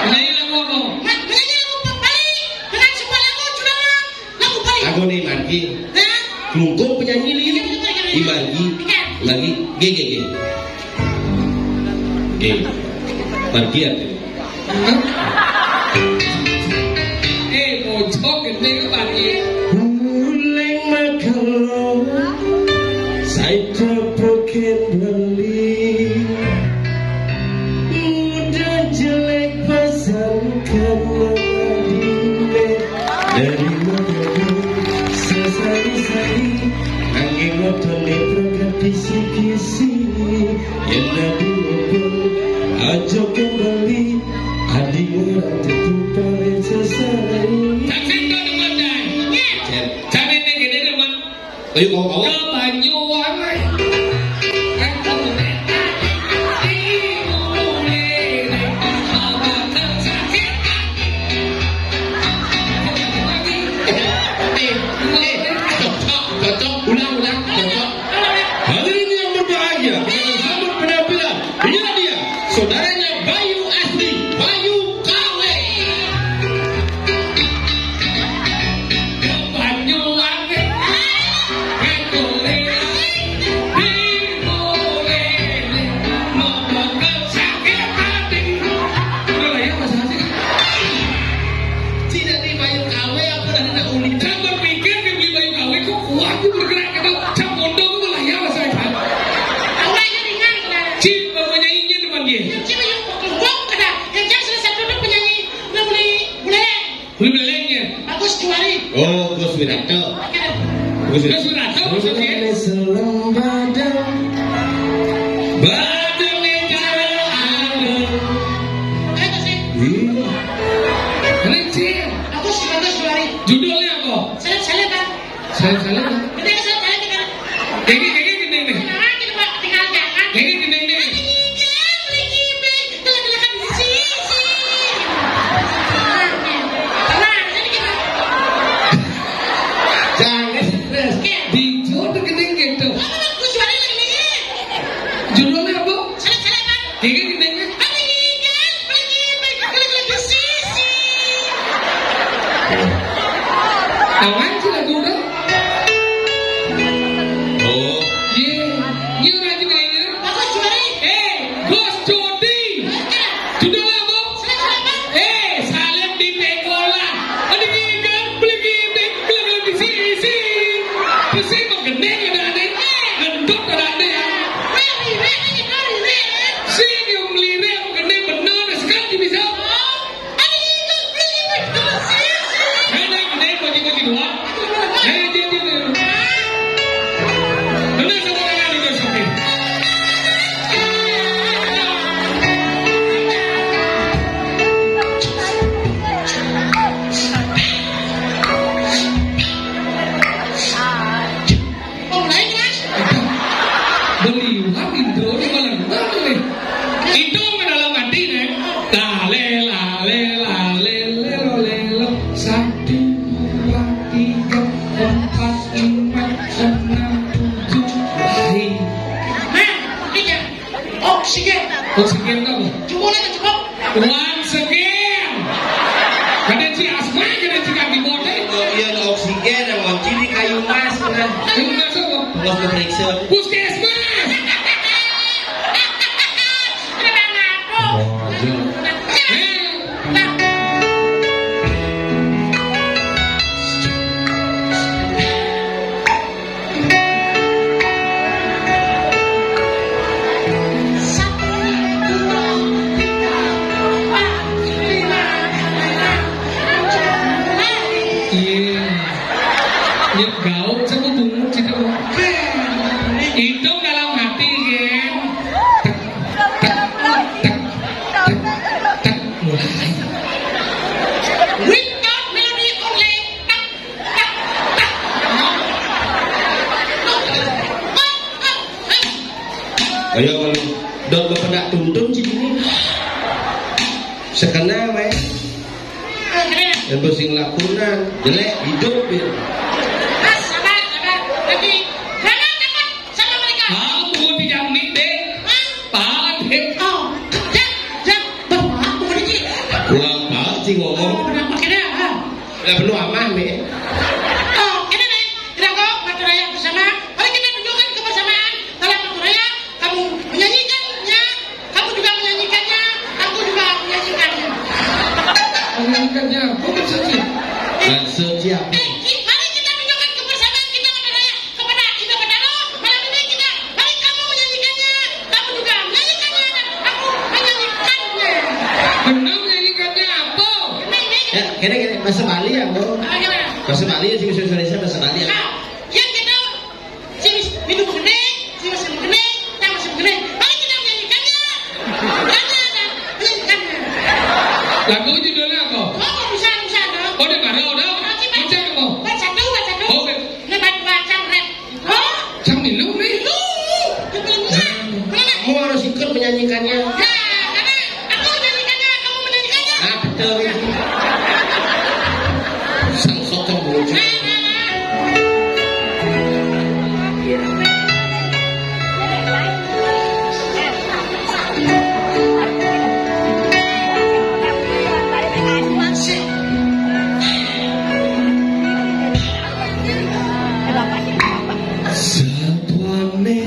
Menyanyi lagu apa? Ma-, menyanyi lagu Bali dengan sebuah lagu judulnya lagu Bali. Lagu nih, Margi. Hah? Klungkung penyanyi nih. Iya, iya, iya, iya. Di Margi. Iya. Margi. G, G, G. G. Margi ya? Eh, bocok gede kepala. Uleng makelo, saya pekin beli. Muda jelek pasangkan nama dine. Dari mana sesali-sali, angin motor nih program kisi-kisi. Yen adi ngobrol, aja kembali. Adi ngurang tetu paling sesali. Saksi kau dengar, Dai? Cek. Cari nih, gini, Ayo, bawa, bawa. Eh, eh, cocok, cocok, ulang, ulang, cocok. Hadirin yang berbahagia, kita akan sambut penampilan. Inilah dia, saudaranya Bayu Asri, Bayu Kawe. Tidak di Bayu Kawe apa tadi nak uli? Jangan berpikir dia beli Bayu Kawe kok kuat dia bergerak gitu. Cak Mondo itu lah ya rasanya. Awalnya ringan, saudara. Cik, bapaknya ingin depan dia. Yang cewek yang pokok ada. Yang cewek sudah satu tuh penyanyi. Udah beli, boleh. Beli belengnya. Bagus, Juari. Oh, Gus Wirato. Oke. Gus Wirato. Gus Wirato, Gus Wirato. Selembada. Badan negara ada. Ayo, kasih. Iya. Keren, Cil. Bagus, bagus, Juari. Judulnya apa? Seleb-seleb, Bang. Seleb-seleb, Bang. Gede, seleb-seleb, Bang. Gede, gede, gede, nih. Nah, gitu, Pak. Tinggal jangan. Gede, gede, nih. Ada juga, beli gimmick. Jangan stres. Dijo tuh gede gitu. Judulnya apa? Gigi gede. Awan sih lagu udah. Oh. Iya. Iya, udah juga ini. Bagus, Juari. Eh, Gus Jody. Judulnya apa? Eh, salib di Penggolan. Ada gigi, beli gigi, beli gigi, isi, isi. Besi mah gede, ada, ada. Gendut, ada, ada, ya. Sing yang melirih, gede bener, sekali bisa. Beliwat intro ini malah bener nih. Itu ke dalam hati nih. Lale, lale, lale, lelo, lelo. Satu, dua, tiga, empat, lima, enam, tujuh. Baik. Nah, tiga. Oksigen. Oksigen kamu? Jempolnya ke jempol. Once again. Kada ci asma, kada ci kaki bote. Kok iya oksigen yang ngonci di kayu mas, udah. Kayu mas apa? Los diperiksa. Puskesmas. Wah, iya. Eh. Iya. Nyep gaul, cek bungut, cek apa? Hitung dalam hati, Gen. Tek, tek, tek, tek, tek, mulai. Without melody only. Ayo, kalau dot bapak nak tuntun sih ini. Sekena, weh. Yang bersing lakunan, jelek, hidup, ya. Kamu tidak mik deh. Pahat, deh. Kurang pahat sih ngomong. Lah, penuh amah, Mi. Oh, ini nih, tidak kok, Batu Raya bersama. Mari kita tunjukkan kebersamaan. Kalau Batu Raya, kamu menyanyikannya, kamu juga menyanyikannya, aku juga menyanyikannya. Menyanyikannya apa maksudnya? Maksudnya apa? Eh, ki-, mari kita tunjukkan kebersamaan kita, Batu Raya. Kepada Ida Betara, malam ini kita, mari kamu menyanyikannya, kamu juga menyanyikannya, dan aku menyanyikannya. Benar menyanyikannya apa? Ya, kira-kira bahasa Bali ya, Bu? Bahasa Bali ya, sing Indonesia bahasa Bali ya. Nah, yang kita, sing minum gede, sing masih gede, yang masih gede. Mari kita menyanyikannya. Karena ada menyanyikannya. Lagu judulnya apa? Oh, bisa, bisa, dong. Oh, udah, udah. Baca apa? Baca satu, baca satu. Oh, be- Ini baca, baca, rap. Sang soto bocah. Sapone.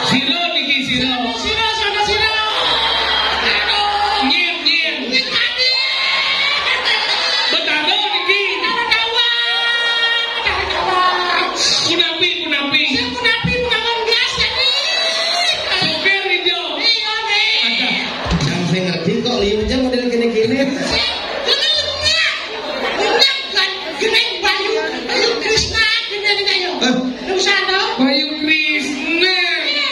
Sira niki, sira. Sira, sira, sira. Nyén, nyén. Betara niki. Betara tawang. Betara tawang. Punapi, punapi. Sing punapi, punawan gelas, jadi. Poker ijo. Iya, nih. Ada. Yang saya ngerti kok liu aja model gini-gini. Sing, jangan lengah. Lengah, kan. Geneng Bayu, Bayu Krishna, geneng ayo. Hah? Nggak usah, no. Bayu Krishna. Iya.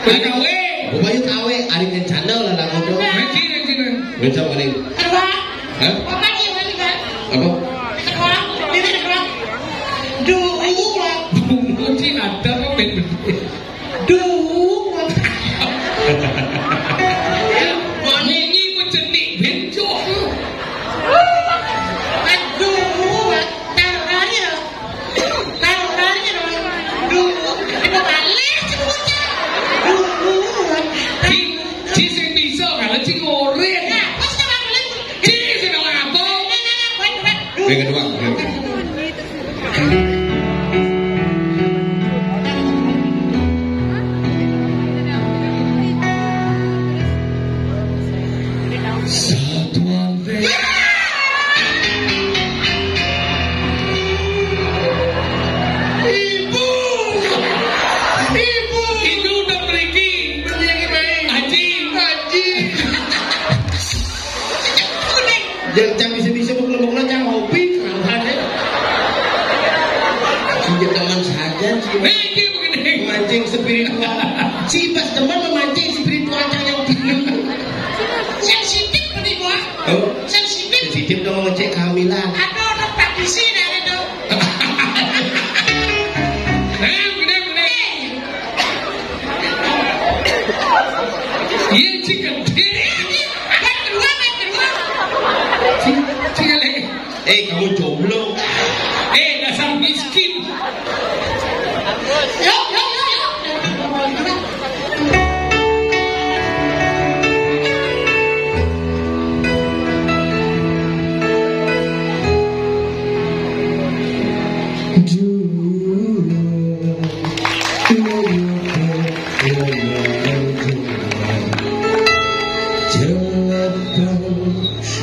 Bayu Kawe. Oh, Bayu Kawe, ari kencana lah lagu dong. Ngaji, ngaji, nah. Ngaji apa nih? Kedua. Hah? Apa nih, Bayu, kan? Apa? Kedua, ini kedua. Duh, Bumuji ada apa, Ben? Duh. Bumuji ku cenik, Ben, cok. Aduh, taranya. Taranya, duh. Ibu balik, cek bocah. Duh. Ci, ci sing bisa, kalau ci ngorin. Nah, terus kita balik. Ci sing ngomong apa? Nah, nah, nah, baik, baik. Yang kedua, yang kedua. Ibu, ibu, ibu udah pergi. Pergi lagi main. Haji, haji. Yang cang bisa-bisa mau kelompok lo cang hobi, kenapa deh? Sudah teman saja, sih. Hei, dia begini. Mancing spiritual. Si pas teman memancing spiritual cang yang tinggi. Sensitif, Pak Ibu, ah. Oh. Sensitif. Sensitif dong ngecek kehamilan. Aduh, tempat di sini ada tuh. Nah, benar, benar. Iya, cik, gede. Yang kedua, yang kedua. Cik, cik, lagi. Eh, kamu jomblo. Eh, dasar miskin. Yuk, yuk, yuk, yuk.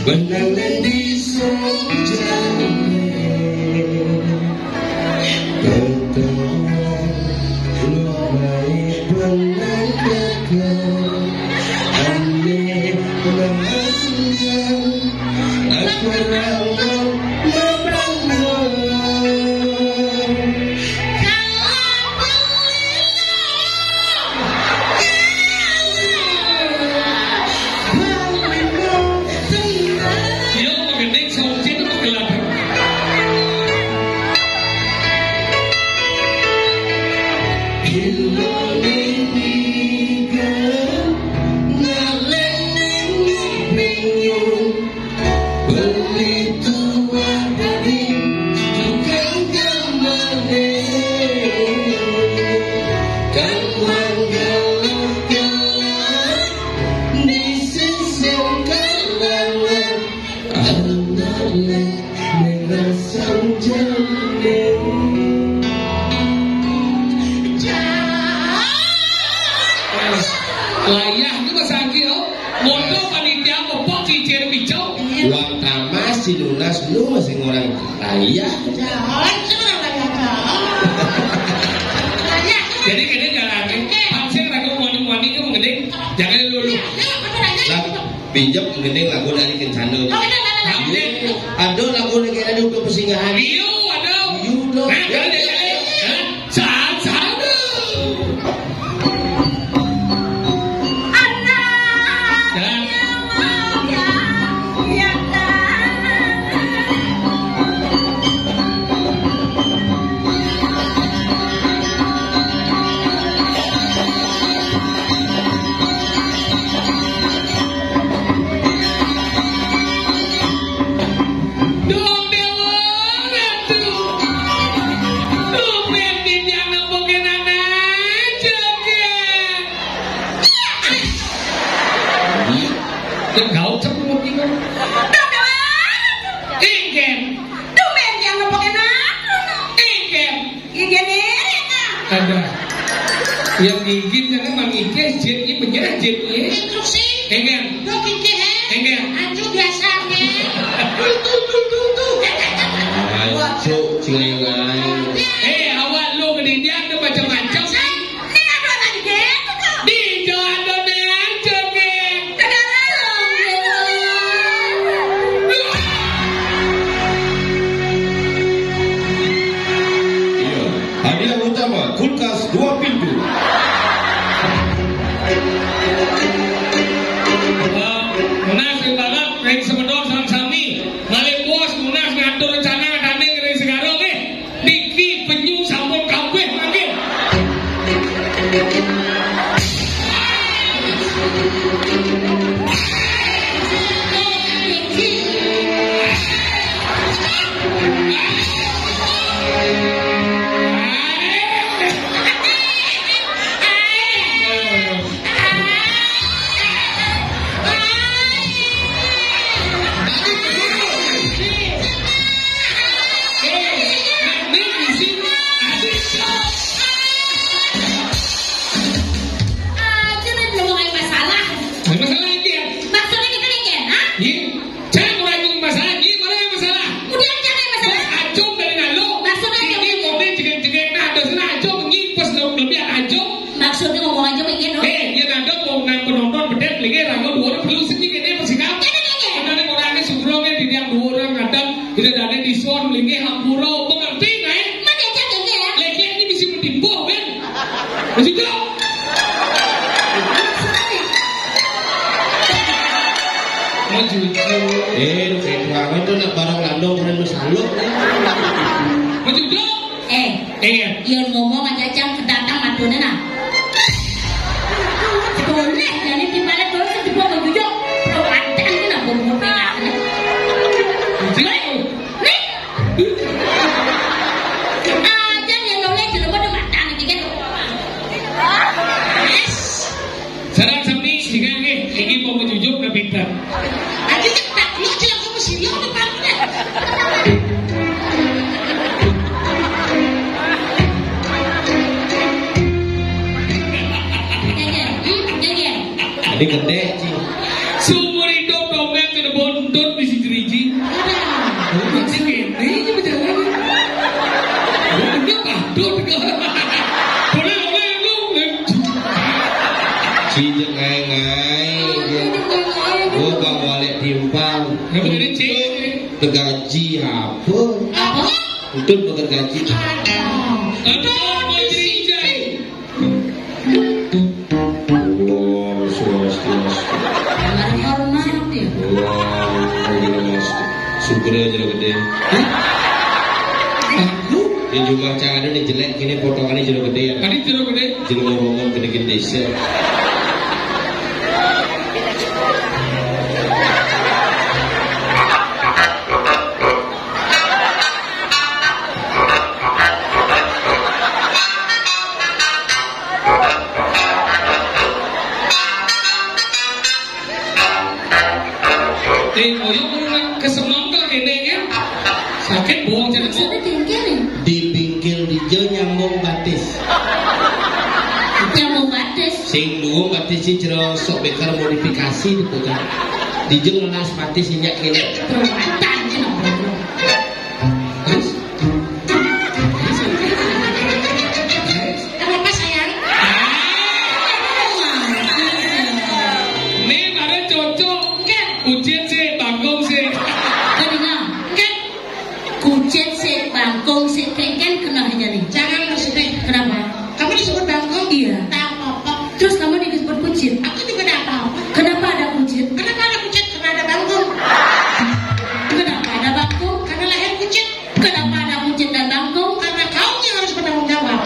Benang di senjane, petang lumai benang keke, ane menanjang, aku rambang memandang. Beli tuah dari tukang gamane, kan manggalah-galah di sisi kalangan, anak merah sanjane. Layah ki Mas Anggi, oh. Moto panitia kepok cicir picau. Uang tamas, cilunas, lu masih ngorang layah. Jahat, itu orang layah, jahat. Layah. Jadi kene jalan, eh, pancing ragu moni-moni ke mengeding, jangan dulu. Lah, pinjam mengeding lagu dari kencana. Oh, iya, iya, iya. Ada lagu lagi ada untuk persinggahan. Iya, ada. Iya, dong. Nah, kalau dia, eh, saat, saat. Gaul cepet mesti kok. Tumben. Inggen. Tumben yang nepok enak. Inggen. Inggen ini, Kak. Ada. Yang gigit kan emang ike, jitnya menyerah jitnya. Instruksi. Inggen. Dok ike, he. Inggen. Ancu biasa, he. Dul, dul, dul, dul, dul. Ancu, cilengai. Eh, awak lu ke dia ada macam-macam. Nih, ada lagi gitu tuh. Di jalan aja, Kek. Ke dalam. Iya, hadiah utama kulkas dua pintu. Wah, Munas yang balap, yang semedon sama sami. Malih bos Munas ngatur rencana tanding ring Segara, nggih. Niki penyu sampun kabeh mangkin. Aja nih belum mulai masalah. Masalah iki ya? Maksudnya kita nih, Ken, hah? Iya. Jangan ngurangi masalah, iya, mana yang masalah? Udah, jangan masalah. Bos, acung dari nalo. Maksudnya ini apa? Ngomel jegek-jegek, nah, terus nah, acung, ngipes, lebih acung. Maksudnya ngomong aja begini, no? Eh, ya, nanti mau nang penonton, bedet, lagi, rangkau, dua orang, perlu sedikit, ini apa sih, Kak? Jangan, jangan. Karena orangnya sebelumnya di yang dua orang, kadang, tidak ada di sound, lagi, hampura, mengerti, nah, ya? Mana yang jangan, ya? Lagi, ini bisa menimbuh, kan? Masih jauh. Mau jujur. Eh, lu kayak kurangan tuh nak barang landong keren lu saluk. Mau jujur. Eh, iya. Yang ngomong aja jam kedatang matune nah. Boleh, jadi di mana tuh sih dibuat mau jujur. Perlu ada ini lah, mau mau peringatan. Jujur. Nih. Aja yang ngomongnya jelema udah matang iki kan. Yes. Sareng sami sing nggih, iki mau menjunjung ke pinter. Aja tak lu jelas aku sih lo depan. Ya, ya. Hmm, ya, ya. Tadi gede, Ci. Seumur hidup dompet kena bontot di si Jeriji. Ada. Oh, masih kene ini berjalan. Oh, dia patut ke. Boleh, boleh, lu. Ci, jek ngai-ngai. Oh, bang balik timpang. Nggak boleh, Ci. Tegaji apa? Apa? Untuk bekerja, Ci. Aduh. Aduh, Ci. Om Swastiastu. Hormat ya. Om Swastiastu. Sugera jero gedé. Hah? Aku? Di jumlah cangane nih jelek, kene potongannya jero gedé ya. Tadi jero gedé. Jero ngomong gedé-gedé sih. Eh, oyong orang kesemangkel ini kan. Sakit bohong cerita. Maksudnya kengkering. Di pinggir dija nyambung batis. Nyambung batis. Sing duwung batis sing jero sok beker modifikasi diputar. Dija ngelas batis sing nyak kene. Permatan, kenapa? Terus? Terus? Kenapa, sayang? Ah. Ini ada cocok. Enggak. Kucit sih, bangkong sih. Tadi nggak? Enggak. Kucit sih, bangkong sih, kengken kena hanya nih. Jangan maksudnya. Kenapa? Kamu disebut bangkong? Iya. Tak apa-apa. Terus kamu disebut kucit? Aku juga tak apa-apa. Kenapa ada kucit? Kenapa ada kucit? Karena ada bangkong. Kenapa ada bangkong? Karena lahir kucit. Kenapa ada kucit dan bangkong? Karena kamu yang harus bertanggung jawab.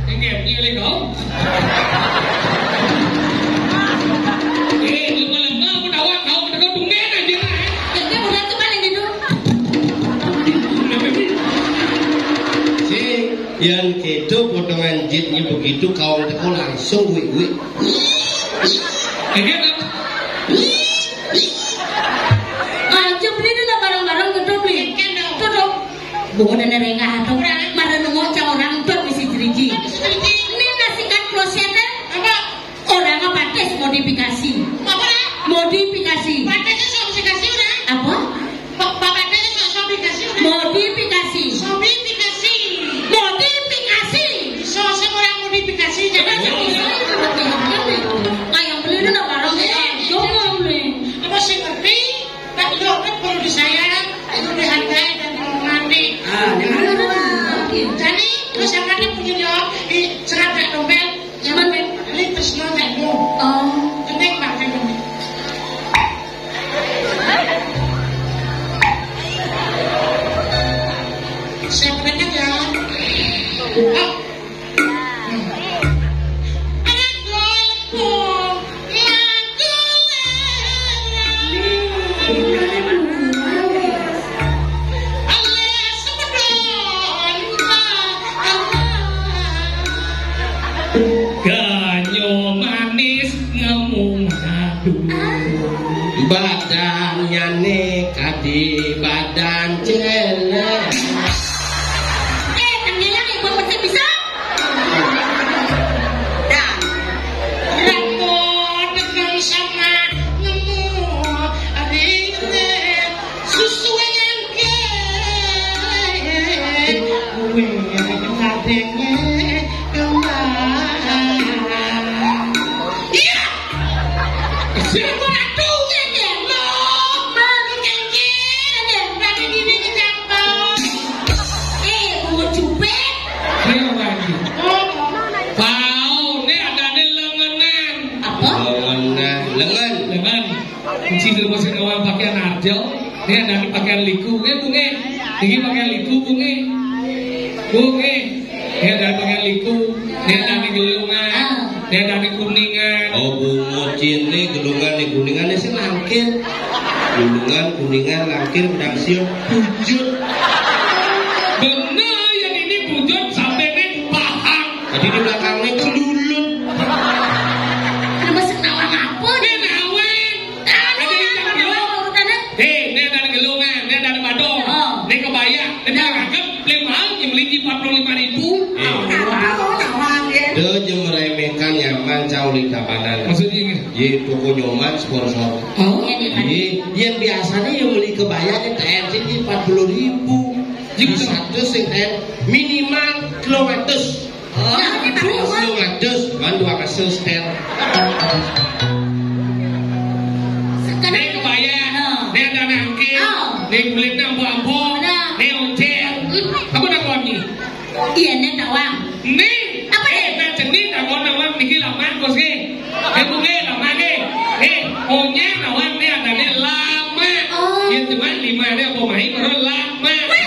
Enggak, pilih kau. Eh, lu malah mau ketawa, kau ketawa, tumben aja, eh. Ya, dia udah tuh paling gitu. Sing, yang gitu potongan jitnya begitu, kau teko langsung wik-wik. Aja beli dulu barang-barang tutup, beli. Tutup. Bunga dan rengah tuh. Marang nunggu cang orang tuh misi jeriji. Ini nasikan klosetnya. Apa? Orang apa tes modifikasi? Apa? Modifikasi. Pakai modifikasi orang. Apa? Bapak teh sok modifikasi. Modifikasi. Modifikasi. Modifikasi. So, semua modifikasi. Jadi, kayak beli itu barang ya. Coba beli. Apa sih ngerti? Tak lo kan perlu disayang, perlu dihargai dan menghormati. Ah, jangan lupa. Jadi, terus yang ada punya jawab, di serap dompet, zaman ini terus nonton. Oh. Gede pakai dompet. Siapa ya? Oh. Ganyo manis ngemu madu. Badannya nih kadi badan celek. Eh, tenggelam ya, buat pecah bisa. Dah. Rako dengan sama nemu adiknya. Susuan ke kue ngadenge kembang. Iya. Siapa tuh? Lo, lo kengkir. Tadi gini kecampur. Eh, bungut cupet. Ayo lagi. Oh. Pau, ini ada di lengenan. Apa? Lengenan, lengan. Lengan. Kunci dulu sing orang pakaian arjo. Ini ada pakaian liku, nggih, Bu, nggih. Iki pakaian liku, Bu, nggih. Bu, nggih. Ini ada pakaian liku. Ini ada di gelungan. Ini ada di kuningan. Oh, bungut cini gelungan di kuningan ini sing langkir. Gelungan, kuningan, langkir, pedang siur, bujut. Bener, yang ini bujut sampai ini paham. Tadi di belakangnya kelulut. Ada masuk nawang apa? Ini nawang. Ada yang belum. Hei, ini ada gelungan, ini ada badong. Oh. Ini kebaya, ini ragam, beli mahal, yang beli di empat puluh lima ribu. Iya. Apa? Nawang ya. Dia aja meremehkan nyaman, cau di kabanan. Maksudnya ini? Ye, toko Nyoman sponsor. Oh. Ye, yang biasanya yang beli kebaya ini T M C di empat puluh ribu. Jadi satu sing T M minimal dua ratus. Oh, dua ratus, kan dua ratus ter. Ini kebaya, ini ada nangkil, ini kulitnya ambo-ambo, ini oncel. Aku nak wangi. Iya, ini tawang. Ini apa ya? Nah, jenis tawang, tawang niki lama, bos, nggih. Eh, Bu, nggih, lama, nggih. Eh, onya tawang ini ada nih lama. Oh. Ya, cuma lima ini apa main, baru lama. Weh.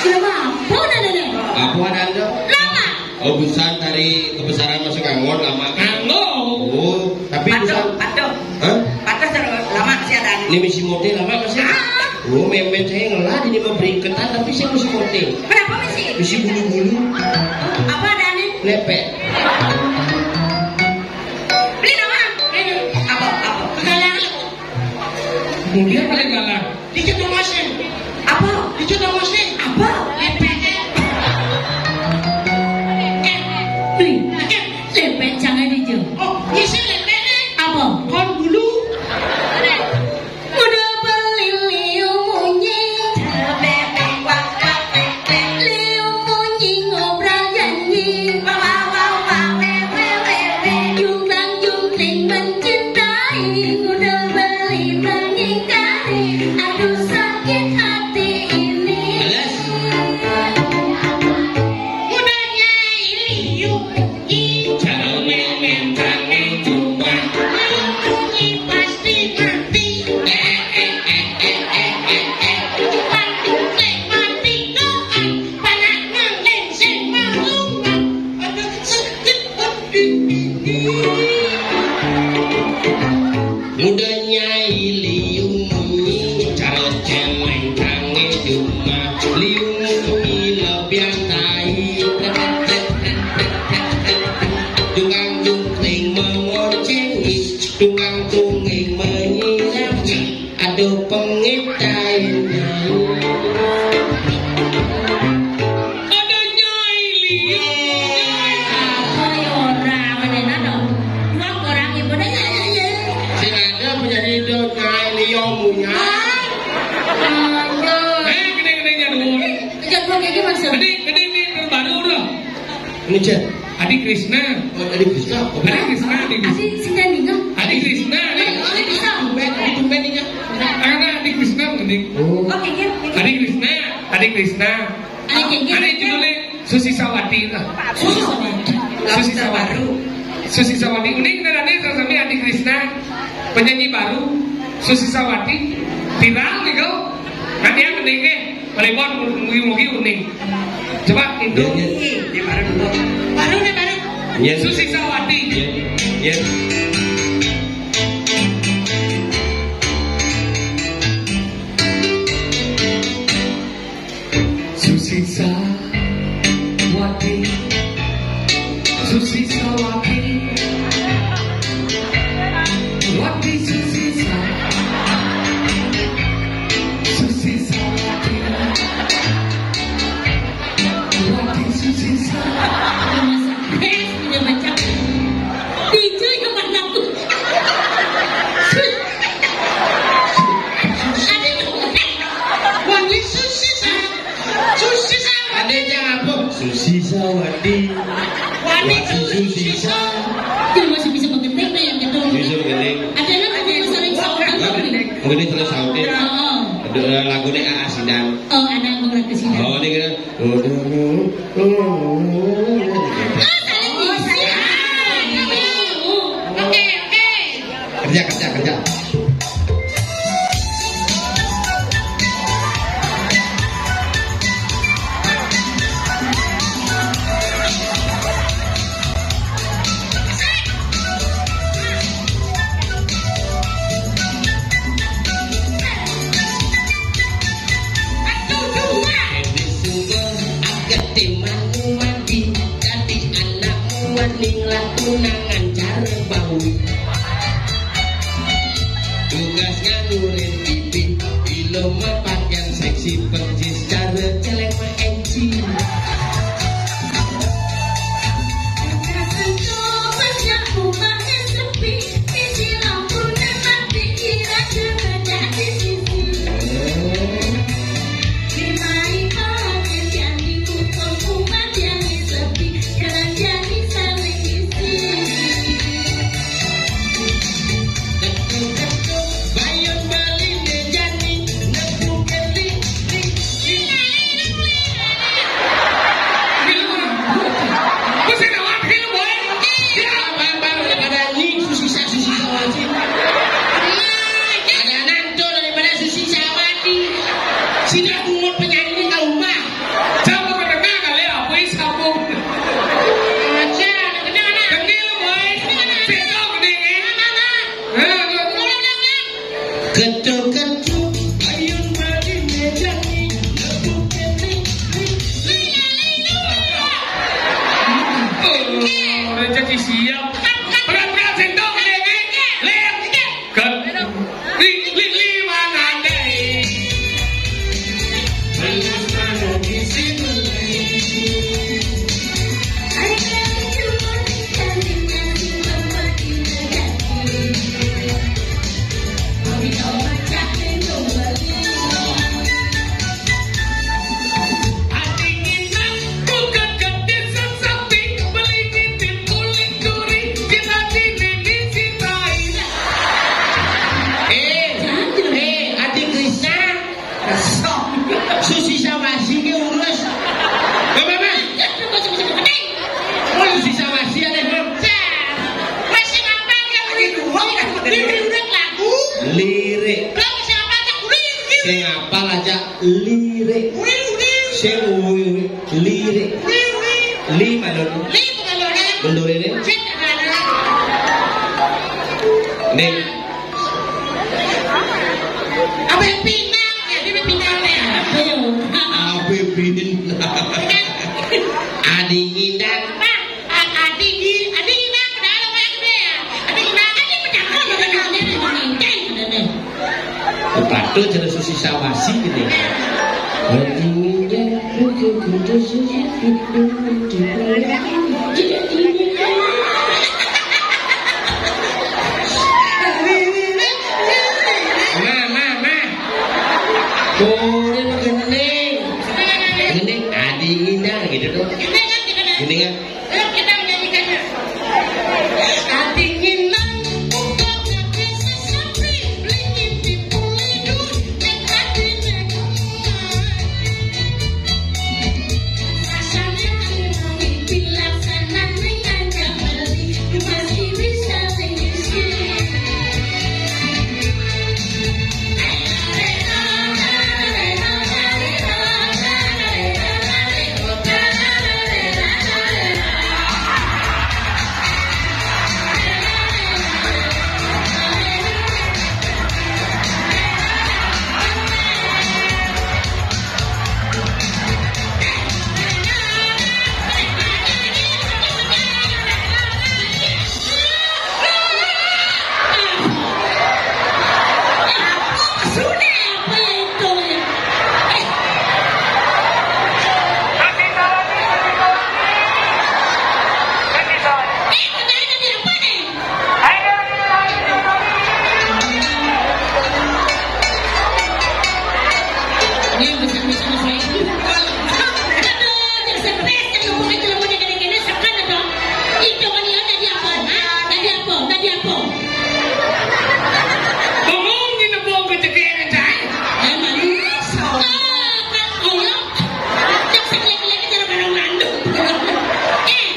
Lama apa, Nenek? Apa ada, Anda? Lama. Oh, busan dari kebesaran masuk anggon lama. Anggon. Oh, tapi busan. Patuh, patuh. Hah? Patuh terus lama sih ada. Ini misi mote lama masih. Ah. Oh, memet saya ngelah ini memberi ketan tapi saya misi mote. Kenapa misi? Misi bulu-bulu. Apa ada nih? Lepek. Beli nama? Apa? Apa? Kegalangan. Kemudian paling galak. Dikit dong, Mas. Apa? Dikit dong, Mas. Apa? Lepek. Eh. Beli. Eh. Lepek jangan dijeng. Oh, ngisi lepek. Apa? Kon dulu. Udah beli liu munyi. Liu munyi ngobrol janji. Jungkang jungkling mencintai. Udah beli mengingkari. Aduh sakit hati ini. Udah nyai liu. Ini, Cen. Adi Krisna. Oh, Adi Krisna. Oh, Adi Krisna, Adi Krisna. Adi sing tandingan. Adi Krisna, Adi. Adi Krisna. Tumben, Adi tumben ini, Cen. Karena Adi Krisna mending. Oh. Oke, ya. Adi Krisna, Adi Krisna. Adi Krisna. Adi judulnya Susi Sawati lah. Susi Sawati. Susi Sawati. Susi Sawati. Ini kenalannya sama Adi Krisna, penyanyi baru. Susi Sawati. Viral nih, kau. Nanti yang mending, eh. Paling bon, mugi-mugi uning. Coba itu. Iya, iya. Di mana dulu? Baru nih, baru. Iya. Susi Sawati. Iya. Iya. Susi Sawati. Susi Sawati. Wati Susi Sa. Susi Sawati. Wati Susi Sa. Udah masak. Eh, udah baca. Itu yang mana tuh? Ada tuh. Wati Susi Sa. Susi Sawati. Ada yang apa? Susi Sawati. Wati Susi Sa. Dia masih bisa mengetik deh yang gitu. Bisa mengetik. Ada yang ada yang saling sautan tuh. Mungkin salah sautin. Oh. Ada lagunya A A Sidan. Oh, ada lagu ke Sidan. Oh, ini kan. Oh, oh, oh, oh, oh. Ah, saling isi. Oke, oke. Kerja, kerja, kerja. Aduh, dua. Ini sungguh agak temanu mandi, jadi anakmu mendinglah tunangan cara bawi. Tugas nganurin pipi, bilo mapakaian seksi persis cara celeng ma enci. Sida bungut penyanyi ka umah. Coba kedengar kali apa yang sambung. Aja, kedengar anak. Kedengar, boy. Kedengar anak. Sito kedengar. Kedengar anak. Ketuk-ketuk, ayun bali mejani, lebuk kene. Lila, lila. Oh, rezeki siap. Berat-berat sendok, kedengar. Lihat. Ket. Li, li, li, mana deh? Eh, eh, Adi Krisna. Susi Sawasi ki urus. Apa, apa? Oh, Susi Sawasi ada, Bang. Masih apa kan? Lirik, lirik lagu. Lirik. Belum masih apa kan? Lirik. Sing apal aja lirik. Lirik. Sing uwi-uwi lirik. Lirik. Li balon. Li balon. Balon ini. Sing ada. Nih. Ape pinang, ya, dia pinang nih. Ape pinang. Adi ngindang. Bang, a-, adi di, adi ngindang, padahal apa yang gede ya? Adi ngindang kan dia pecah kok, udah ngindang, udah ngindang, udah nih. Patut jadi Susi Sawasi gitu. Adi ngindang, kudu, kudu, Susi. Nah, nah, nah. Boleh mah gending. Gending, adi ngindang gitu tuh. Gending kan? Yuk, kita menyanyikannya. Kadinginan, buka kabeh sesapi, beli kimpi puli duit, nek ati nek omah. Rasane ati mung mimpi, laksanane nganjak beli, masih bisa sing miskin. Ini yang besar-besar saya ini. Aduh, jangan stres, jangan ngomong aja, ngomongnya gini-gini, sekan atau? Itu kan ya, tadi apa? Hah? Tadi apa? Tadi apa? Ngomong di tepung ketekeran, Cai. Eh, malu. Ah, kan, oh ya. Cak sekian-kian aja orang ngandung. Eh,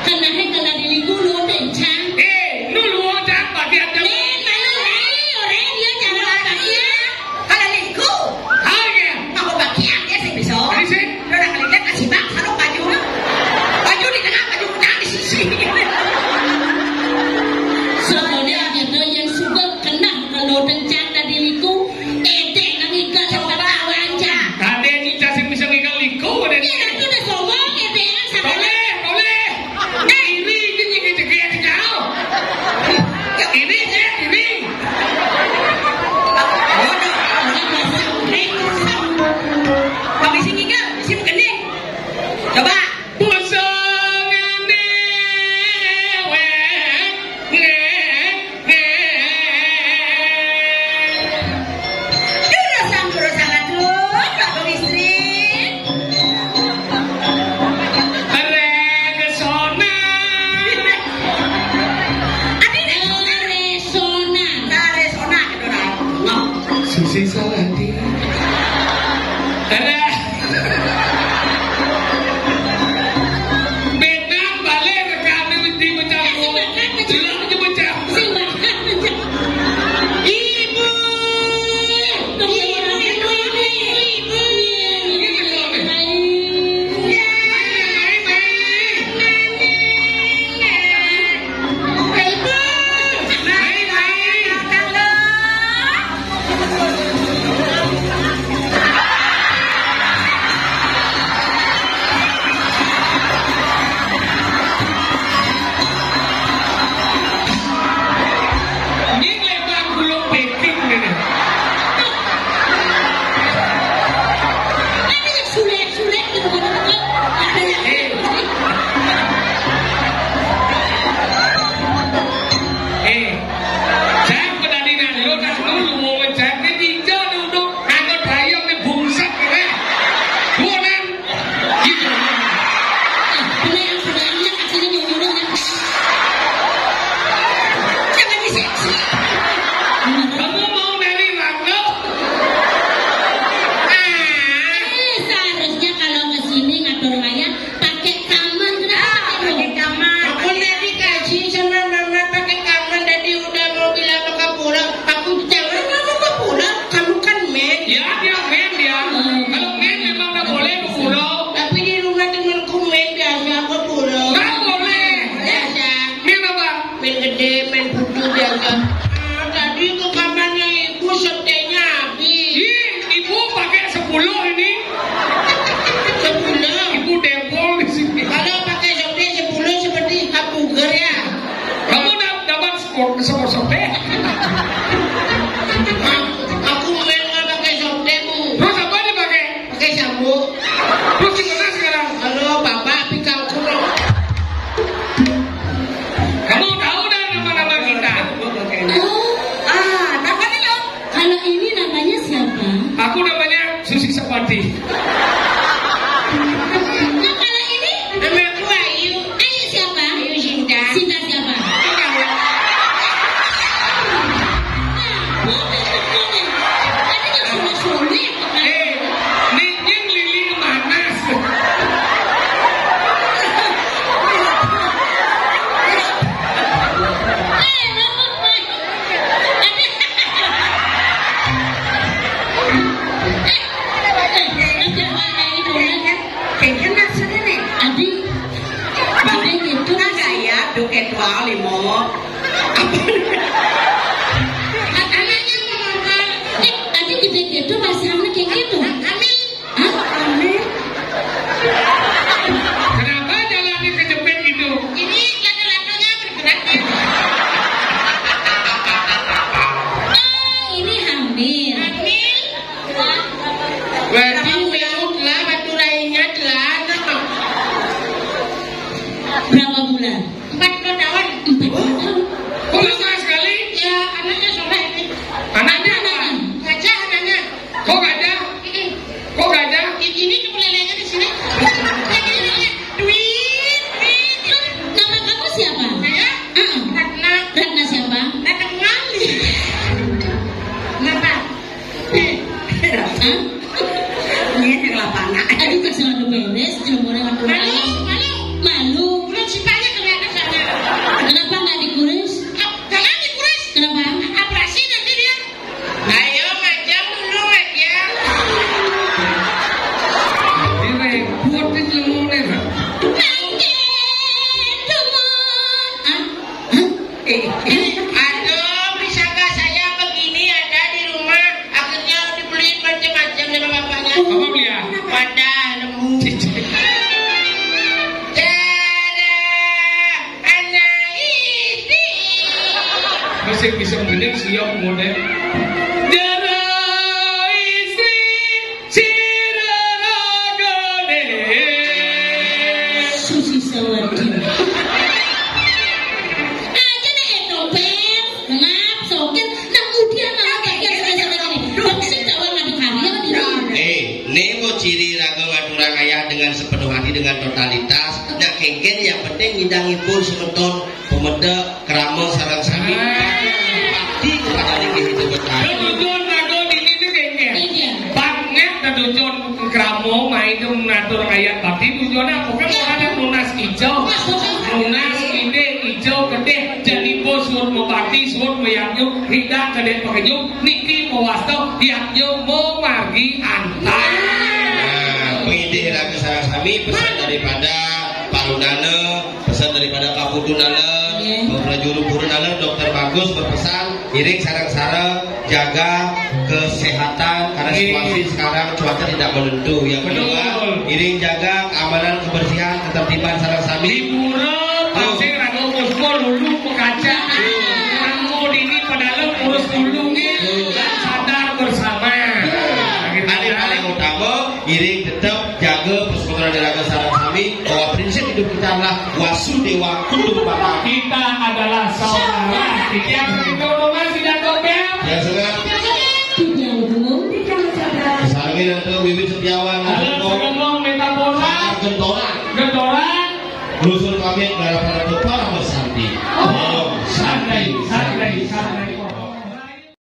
Kenahe kala diliku luwih bencang. Eh, nu luwih cak bagi ada. Eh, malu lai, ora dia cara bakya. Kala diliku. Ayo. Aku bakya dia sing bisa. Ayo sih. Lo nak kali kasih bak, sarung baju. Baju di tengah, baju menang di sisi. Sakone kita yang suka kena kalau dencang tadi liku, edek nang ikat. Coba wajar. Ada kita sing bisa ngikat liku, ada. Iya, aku udah sombong, edekan sama. Boleh, boleh. Iri iki nyingi dhewe iki jauh. Iri ya, iri. Ono, ono pasang, ring, pasang. Kami sing iki, sing gede. Coba. Pusungane wek, ngek, ngek. Durusang, durusang, aduh, Pak Istri. Regesona. Ati nek Karesona. Karesona gitu, Rai. Oh, Susi salah di. Ada. Benang balik rekane wis dipecah. Sing bakal pecah. Delok aja pecah. Sing bakal pecah. Ibu. Ibu, ibu, ibu, ibu. Ibu. Duh, ketua limo. Anaknya mau makan. Eh, adi gedé gitu, Mas, sama kayak gitu. Amin. Hah? Amin. Kenapa jalannya kejepit gitu? Ini laki-lakinya bergerak. Oh, ini hamil. Hamil. Berarti udah lah, batu lainnya telah. Berapa bulan? Empat puluh tahun. Empat puluh tahun. Kok lama sekali? Ya, anaknya soleh ini. Anaknya apa? Gajah anaknya. Kok gajah? Mm-mm. Kok gajah? I- Ini tuh lelenya di sini. Lelenya. Duit, duit. Nama kamu siapa? Saya? Heeh. Ratna. Ratna siapa? Ratna Ngali. Kenapa? Hah? Ini yang lapangan. Aduh, kesel ada beres, cuma orang ngatur. Malu, malu. Malu. Belum sipanya kelihatan sana. Kenapa nggak dikurus? Ap- Jangan dikurus. Kenapa? Operasi nanti dia. Ayo, macam dulu, macam. Ini repot nih, cuma orang, ha? Hah? Hah? Eh, eh. Aduh, bisakah saya begini ada di rumah? Akhirnya dibeliin macam-macam sama bapaknya. Apa beli ya? Wadah, lembu. Dadah, anak istri. Masih bisa mending siap model. Dara istri, sira ragane. Susi Sawardi. Aja nek etopet, ngap, sokir, nang udian malah bagian sebelah ini. Toksik kawan ada karya di. Eh, nemo ciri raga ngaturang ayah dengan sepenuh hati, dengan totalitas. Nak kengken yang penting ngidang ipun semeton pemedek kerama sarang sami. Ah. Bakti kepada linggih itu berkah. Ketujuan raga dini tu kengken. Kengken. Banget ketujuan kerama main tu ngatur ayat bakti. Tujuannya apa kan? Orang nak nunas hijau. Nunas ide hijau kedeh. Jadi bos suruh membakti, suruh meyanyu, tidak kedeh pengenyum, niki mewasta, yaknya memargi antar. Nah, pengidih raga sarang sami, pesan daripada Pak Lunana, pesan daripada Pak Putu Nala, Nggih. Prajuru Pura Nala, Dokter Bagus berpesan, iring sarang-sarang jaga kesehatan karena Nggih. Situasi sekarang cuaca tidak menentu. Yang kedua, Betul. Iring jaga keamanan, kebersihan, ketertiban sarang sami. Di pura, Tuh. Pasir, raga puspa, lulu, pekaca. Tuh. Kamu dini pedalem, urus dulu, nggih. Tuh. Dan sadar bersama. Tuh. Nah, gitu Ane kan. Paling utama, iring tetap jaga persaudaraan raga sareng sami, bahwa prinsip hidup kita adalah Wasudewa Kutumpaka. Kita adalah saudara. Sekian sekitar rumah, tidak topel. Ya, sudah. Tidak umum, tidak cerdas. Sarengin antuk Wiwit Setiawan, Halo, Antuk Sagemong, Metapora. Gentoran. Gentoran. Lusun pamit, ngarap-ngarap tuh, para